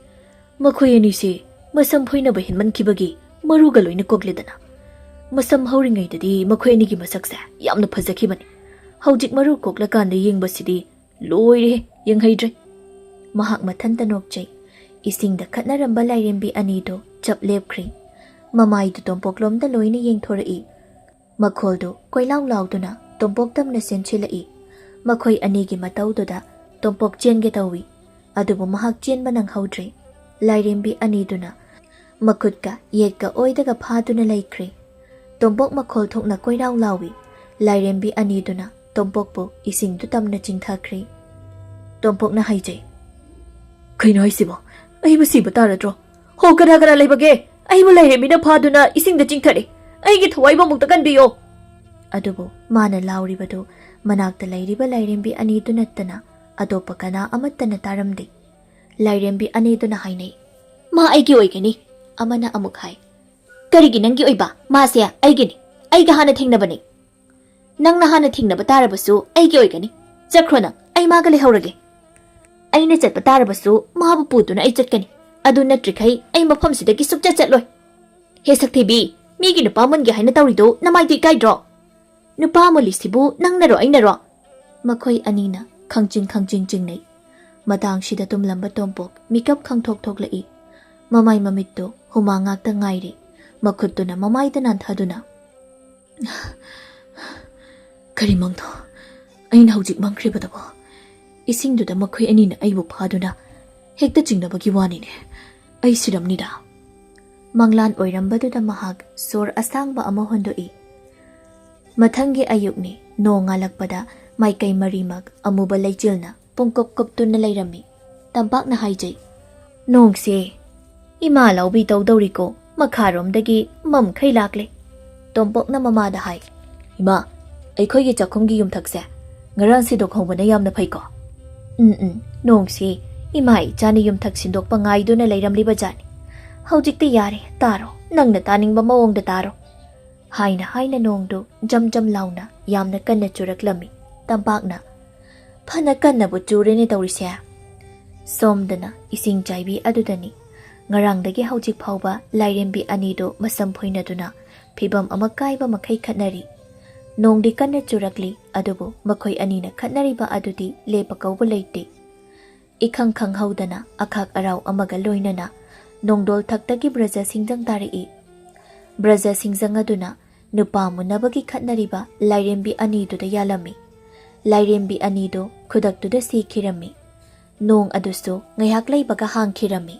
ꯃꯈꯣꯏ ꯑꯅꯤꯁꯤ ꯃꯁꯝ ꯐꯣꯏꯅꯕ ꯍꯦꯟꯃꯟꯈꯤꯕꯒꯤ ꯃꯔꯨꯒ ꯂꯣꯏꯅ ꯀꯣꯛꯂꯦꯗꯅ꯫ ꯃꯁꯝ ꯍꯧꯔꯤꯉꯩꯗꯗꯤ ꯃꯈꯣꯏ ꯑꯅꯤꯒꯤ ꯃꯁꯛꯁꯦ ꯌꯥꯝꯅ ꯐꯖꯈꯤꯕꯅꯤ꯫ ꯍꯧꯖꯤꯛ ꯃꯔꯨ ꯀꯣꯛꯂꯀꯥꯟꯗ ꯌꯦꯡꯕꯁꯤꯗꯤ ꯂꯣꯏꯔꯦꯍꯦ, ꯌꯦꯡꯍꯩꯗ꯭ꯔꯦ꯫" ꯃꯍꯥꯛ ꯃꯊꯟꯇ ꯅꯣꯛꯆꯩ꯫ ꯏꯁꯤꯡꯗ ꯈꯠꯅꯔꯝꯕ ꯂꯥꯏꯔꯦꯝꯕꯤ ꯑꯅꯤꯗꯨ ꯆꯞ ꯂꯦꯞꯈ꯭ꯔꯦ꯫ ꯃꯃꯥꯏꯗꯨ ꯇꯣꯝꯄꯣꯛꯂꯣꯝꯗ ꯂꯣꯏꯅ ꯌꯦꯡꯊꯣꯔꯛꯏ꯫ ꯃꯈꯣꯜꯗꯨ ꯀꯣꯏꯂꯥꯎ ꯂꯥꯎꯗꯨꯅ ꯇꯣꯝꯄꯣꯛ ꯇꯝꯅ ꯆꯦꯟꯁꯤꯜꯂꯛꯏ꯫ ꯃꯈꯣꯏ ꯑꯅꯤꯒꯤ ꯃꯇꯧꯗꯨꯗ ꯇꯣꯝꯄꯣꯛ ꯆꯦꯟꯒꯦ ꯇꯧꯏ꯫ ꯑꯗꯨꯕꯨ ꯃꯍꯥꯛ ꯆꯦꯟꯕ ꯅꯪꯍꯧꯗ꯭ꯔꯦ꯫ ꯂꯥꯏꯔꯦꯝꯕꯤ ꯑꯅꯤꯗꯨꯅ ꯃꯈꯨꯠꯀ ꯌꯦꯠꯀ ꯑꯣꯏꯗꯒ ꯐꯥꯗꯨꯅ ꯂꯩꯈ꯭ꯔꯦ꯫ ꯇꯣꯝꯄꯣꯛ ꯃꯈꯣꯜ ꯊꯣꯛꯅ ꯀꯣꯏꯔꯥꯎ ꯂꯥꯎꯏ꯫ ꯂꯥꯏꯔꯦꯝꯕꯤ ꯑꯅꯤꯗꯨꯅ ꯇꯣꯝꯄꯣꯛꯄꯨ ꯏꯁꯤꯡꯗꯨ ꯇꯝꯅ ꯆꯤꯡꯊꯈ꯭ꯔꯦ꯫ ꯇꯣꯝꯄꯣꯛꯅ ꯍꯥꯏꯖꯩ, "ꯀꯩꯅꯣ ꯍꯥꯏꯁꯤꯕꯣ? ꯑꯩꯕꯨ ꯁꯤꯕ ꯇꯥꯔꯗ꯭ꯔꯣ? ꯍꯣ, ꯀꯅꯥ ꯀꯅꯥ ꯂꯩꯕꯒꯦ? ꯑꯩꯕꯨ ꯂꯥꯏꯔꯦꯝꯕꯤꯅ ꯐꯥꯗꯨꯅ ꯏꯁꯤꯡꯗ ꯆꯤꯡꯊꯔꯦ꯫ ꯑꯩꯒꯤ ꯊꯋꯥꯏꯕꯨ ꯑꯃꯨꯛꯇ ꯀꯟꯕꯤꯌꯣ!" ꯑꯗꯨꯕꯨ ꯃꯥꯅ ꯂꯥꯎꯔꯤꯕꯗꯨ ꯃꯅꯥꯛꯇ ꯂꯩꯔꯤꯕ ꯂꯥꯏꯔꯦꯝꯕꯤ ꯑꯅꯤꯗꯨ ꯅꯠꯇꯅ ꯑꯇꯣꯞꯄ ꯀꯅꯥ ꯑꯃꯠꯇꯅ ꯇꯥꯔꯝꯗꯦ꯫ ꯂꯥꯏꯔꯦꯝꯕꯤ ꯑꯅꯤꯗꯨꯅ ꯍꯥꯏꯅꯩ, "ꯃꯥ ꯑꯩꯒꯤ ꯑꯣꯏꯒꯅꯤ꯫" ꯑꯃꯅ ꯑꯃꯨꯛ ꯍꯥꯏ, "ꯀꯔꯤꯒꯤ ꯅꯪꯒꯤ ꯑꯣꯏꯕ? ꯃꯥꯁꯦ ꯑꯩꯒꯤꯅꯤ꯫ ꯑꯩꯒ ꯍꯥꯟꯅ ꯊꯦꯡꯅꯕꯅꯤ꯫" "ꯅꯪꯅ ꯍꯥꯟꯅ ꯊꯦꯡꯅꯕ ꯇꯥꯔꯕꯁꯨ ꯑꯩꯒꯤ ꯑꯣꯏꯒꯅꯤ꯫ ꯆꯠꯈ꯭ꯔꯣ ꯅꯪ, ꯑꯩ ꯃꯥꯒ ꯂꯩꯍꯧꯔꯒꯦ꯫" "ꯑꯩꯅ ꯆꯠꯄ ꯇꯥꯔꯕꯁꯨ ꯃꯥꯕꯨ ꯄꯨꯗꯨꯅ ꯑꯩ ꯆꯠꯀꯅꯤ꯫ ꯑꯗꯨ ꯅꯠꯇ꯭ꯔꯤꯈꯩ ꯑꯩ ꯃꯐꯝꯁꯤꯗꯒꯤ ꯁꯨꯛꯆꯠ ꯆꯠꯂꯣꯏ꯫ ꯍꯦ ꯁꯛꯊꯤꯕꯤ, ꯃꯤꯒꯤ ꯅꯨꯄꯥ ꯃꯨꯟꯒꯦ ꯍꯥꯏꯅ ꯇꯧꯔꯤꯗꯨ ꯅꯃꯥꯏꯗꯨ ꯏꯀꯥꯏꯗ꯭ꯔꯣ? ꯅꯨꯄꯥ ꯃꯨꯜꯂꯤꯁꯤꯕꯨ ꯅꯪꯅꯔꯣ ꯑꯩꯅꯔꯣ? ꯃꯈꯣꯏ ꯑꯅꯤꯅ ꯈꯪꯆꯤꯡ ꯈꯪꯆꯤꯡ ꯆꯤꯡꯅꯩ꯫ ꯃꯇꯥꯡꯁꯤꯗ ꯇꯨꯝꯂꯝꯕ ꯇꯣꯝꯄꯣꯛ ꯃꯤꯀꯞ ꯈꯪꯊꯣꯛ ꯊꯣꯛꯂꯛꯏ꯫ ꯃꯃꯥꯏ ꯃꯃꯤꯠꯇꯨ ꯍꯨꯃꯥꯡ ꯉꯥꯛꯇ ꯉꯥꯏꯔꯤ꯫ ꯃꯈꯨꯠꯇꯨꯅ ꯃꯃꯥꯏꯗ ꯅꯥꯟꯊꯗꯨꯅ, "ꯀꯔꯤ ꯃꯪꯅꯣ ꯑꯩꯅ ꯍꯧꯖꯤꯛ ꯃꯪꯈ꯭ꯔꯤꯕꯗꯨꯕꯣ? ꯏꯁꯤꯡꯗꯨꯗ ꯃꯈꯣꯏ ꯑꯅꯤꯅ ꯑꯩꯕꯨ ꯐꯥꯗꯨꯅ ꯍꯦꯛꯇ ꯆꯤꯡꯅꯕꯒꯤ ꯋꯥꯅꯤꯅꯦ꯫ ꯑꯩ ꯁꯤꯔꯝꯅꯤꯗ꯫" ꯃꯪꯂꯥꯟ ꯑꯣꯏꯔꯝꯕꯗꯨꯗ ꯃꯍꯥꯛ ꯁꯣꯔ ꯑꯁꯥꯡꯕ ꯑꯃ ꯍꯣꯟꯗꯣꯛꯏ꯫ ꯃꯊꯪꯒꯤ ꯑꯌꯨꯛꯅꯤ꯫ ꯅꯣꯡ ꯉꯥꯜꯂꯛꯄꯗ ꯃꯥꯏꯀꯩ ꯃꯔꯤꯃꯛ ꯑꯃꯨꯕ ꯂꯩꯆꯤꯜꯅ ꯄꯨꯡꯀꯨꯞ ꯀꯨꯞꯇꯨꯅ ꯂꯩꯔꯝꯃꯤ꯫ ꯇꯝꯄꯥꯛꯅ ꯍꯥꯏꯖꯩ, "ꯅꯣꯡꯁꯦ ꯏꯃꯥ ꯂꯧꯕꯤ ꯇꯧꯗꯧꯔꯤꯀꯣ, ꯃꯈꯥꯔꯣꯝꯗꯒꯤ ꯃꯝꯈꯩ ꯂꯥꯛꯂꯦ꯫" ꯇꯣꯝꯄꯣꯛꯅ ꯃꯃꯥꯗ ꯍꯥꯏ, "ꯏꯃꯥ, ꯑꯩꯈꯣꯏꯒꯤ ꯆꯥꯛꯈꯨꯝꯒꯤ ꯌꯨꯝꯊꯛꯁꯦ ꯉꯔꯥꯡ ꯁꯤꯗꯣꯛꯍꯧꯕꯅ ꯌꯥꯝꯅ ꯐꯩꯀꯣ꯫ ꯎꯝ, ꯎꯝ, ꯅꯣꯡꯁꯤ ꯏꯃꯥ ꯏꯆꯥꯅ ꯌꯨꯝꯊꯛ ꯁꯤꯟꯗꯣꯛꯄ ꯉꯥꯏꯗꯨꯅ ꯂꯩꯔꯝꯂꯤꯕ ꯖꯥꯠꯅꯤ꯫ ꯍꯧꯖꯤꯛꯇꯤ ꯌꯥꯔꯦ, ꯇꯥꯔꯣ, ꯅꯪꯅ ꯇꯥꯅꯤꯡꯕ ꯃꯑꯣꯡꯗ ꯇꯥꯔꯣ꯫" ꯍꯥꯏꯅ ꯍꯥꯏꯅ ꯅꯣꯡꯗꯨ ꯖꯝ ꯖꯝ ꯂꯥꯎꯅ ꯌꯥꯝꯅ ꯀꯟꯅ ꯆꯨꯔꯛꯂꯝꯃꯤ꯫ ꯇꯝꯄꯥꯛꯅ, "ꯐꯅ ꯀꯟꯅꯕꯨ ꯆꯨꯔꯦꯅꯦ ꯇꯧꯔꯤꯁꯦ꯫" ꯁꯣꯝꯗꯅ ꯏꯁꯤꯡ ꯆꯥꯏꯕꯤ ꯑꯗꯨꯗꯅꯤ꯫ ꯉꯔꯥꯡꯗꯒꯤ ꯍꯧꯖꯤꯛ ꯐꯥꯎꯕ ꯂꯥꯏꯔꯦꯝꯕꯤ ꯑꯅꯤꯗꯨ ꯃꯁꯝ ꯐꯣꯏꯅꯗꯨꯅ ꯐꯤꯕꯝ ꯑꯃ ꯀꯥꯏꯕ ꯃꯈꯩ ꯈꯠꯅꯔꯤ꯫ ꯅꯣꯡꯗꯤ ꯀꯟꯅ ꯆꯨꯔꯛꯂꯤ, ꯑꯗꯨꯕꯨ ꯃꯈꯣꯏ ꯑꯅꯤꯅ ꯈꯠꯅꯔꯤꯕ ꯑꯗꯨꯗꯤ ꯂꯦꯞꯄ ꯀꯧꯕ ꯂꯩꯇꯦ꯫ ꯏꯈꯪ ꯈꯪꯍꯧꯗꯅ ꯑꯈꯥꯛ ꯑꯔꯥꯎ ꯑꯃꯒ ꯂꯣꯏꯅꯅ ꯅꯣꯡꯗꯣꯜ ꯊꯛꯇꯒꯤ ꯕ꯭ꯔꯖ ꯁꯤꯡꯖꯪ ꯇꯥꯔꯛꯏ꯫ ꯕ꯭ꯔꯖ ꯁꯤꯡꯖꯪ ꯑꯗꯨꯅ ꯅꯨꯄꯥ ꯃꯨꯟꯅꯕꯒꯤ ꯈꯠꯅꯔꯤꯕ ꯂꯥꯏꯔꯦꯝꯕꯤ ꯑꯅꯤꯗꯨꯗ ꯌꯥꯜꯂꯝꯃꯤ꯫ ꯂꯥꯏꯔꯦꯝꯕꯤ ꯑꯅꯤꯗꯨ ꯈꯨꯗꯛꯇꯨꯗ ꯁꯤꯈꯤꯔꯝꯃꯤ꯫ ꯅꯣꯡ ꯑꯗꯨꯁꯨ ꯉꯥꯏꯍꯥꯛ ꯂꯩꯕꯒ ꯍꯥꯡꯈꯤꯔꯝꯃꯤ꯫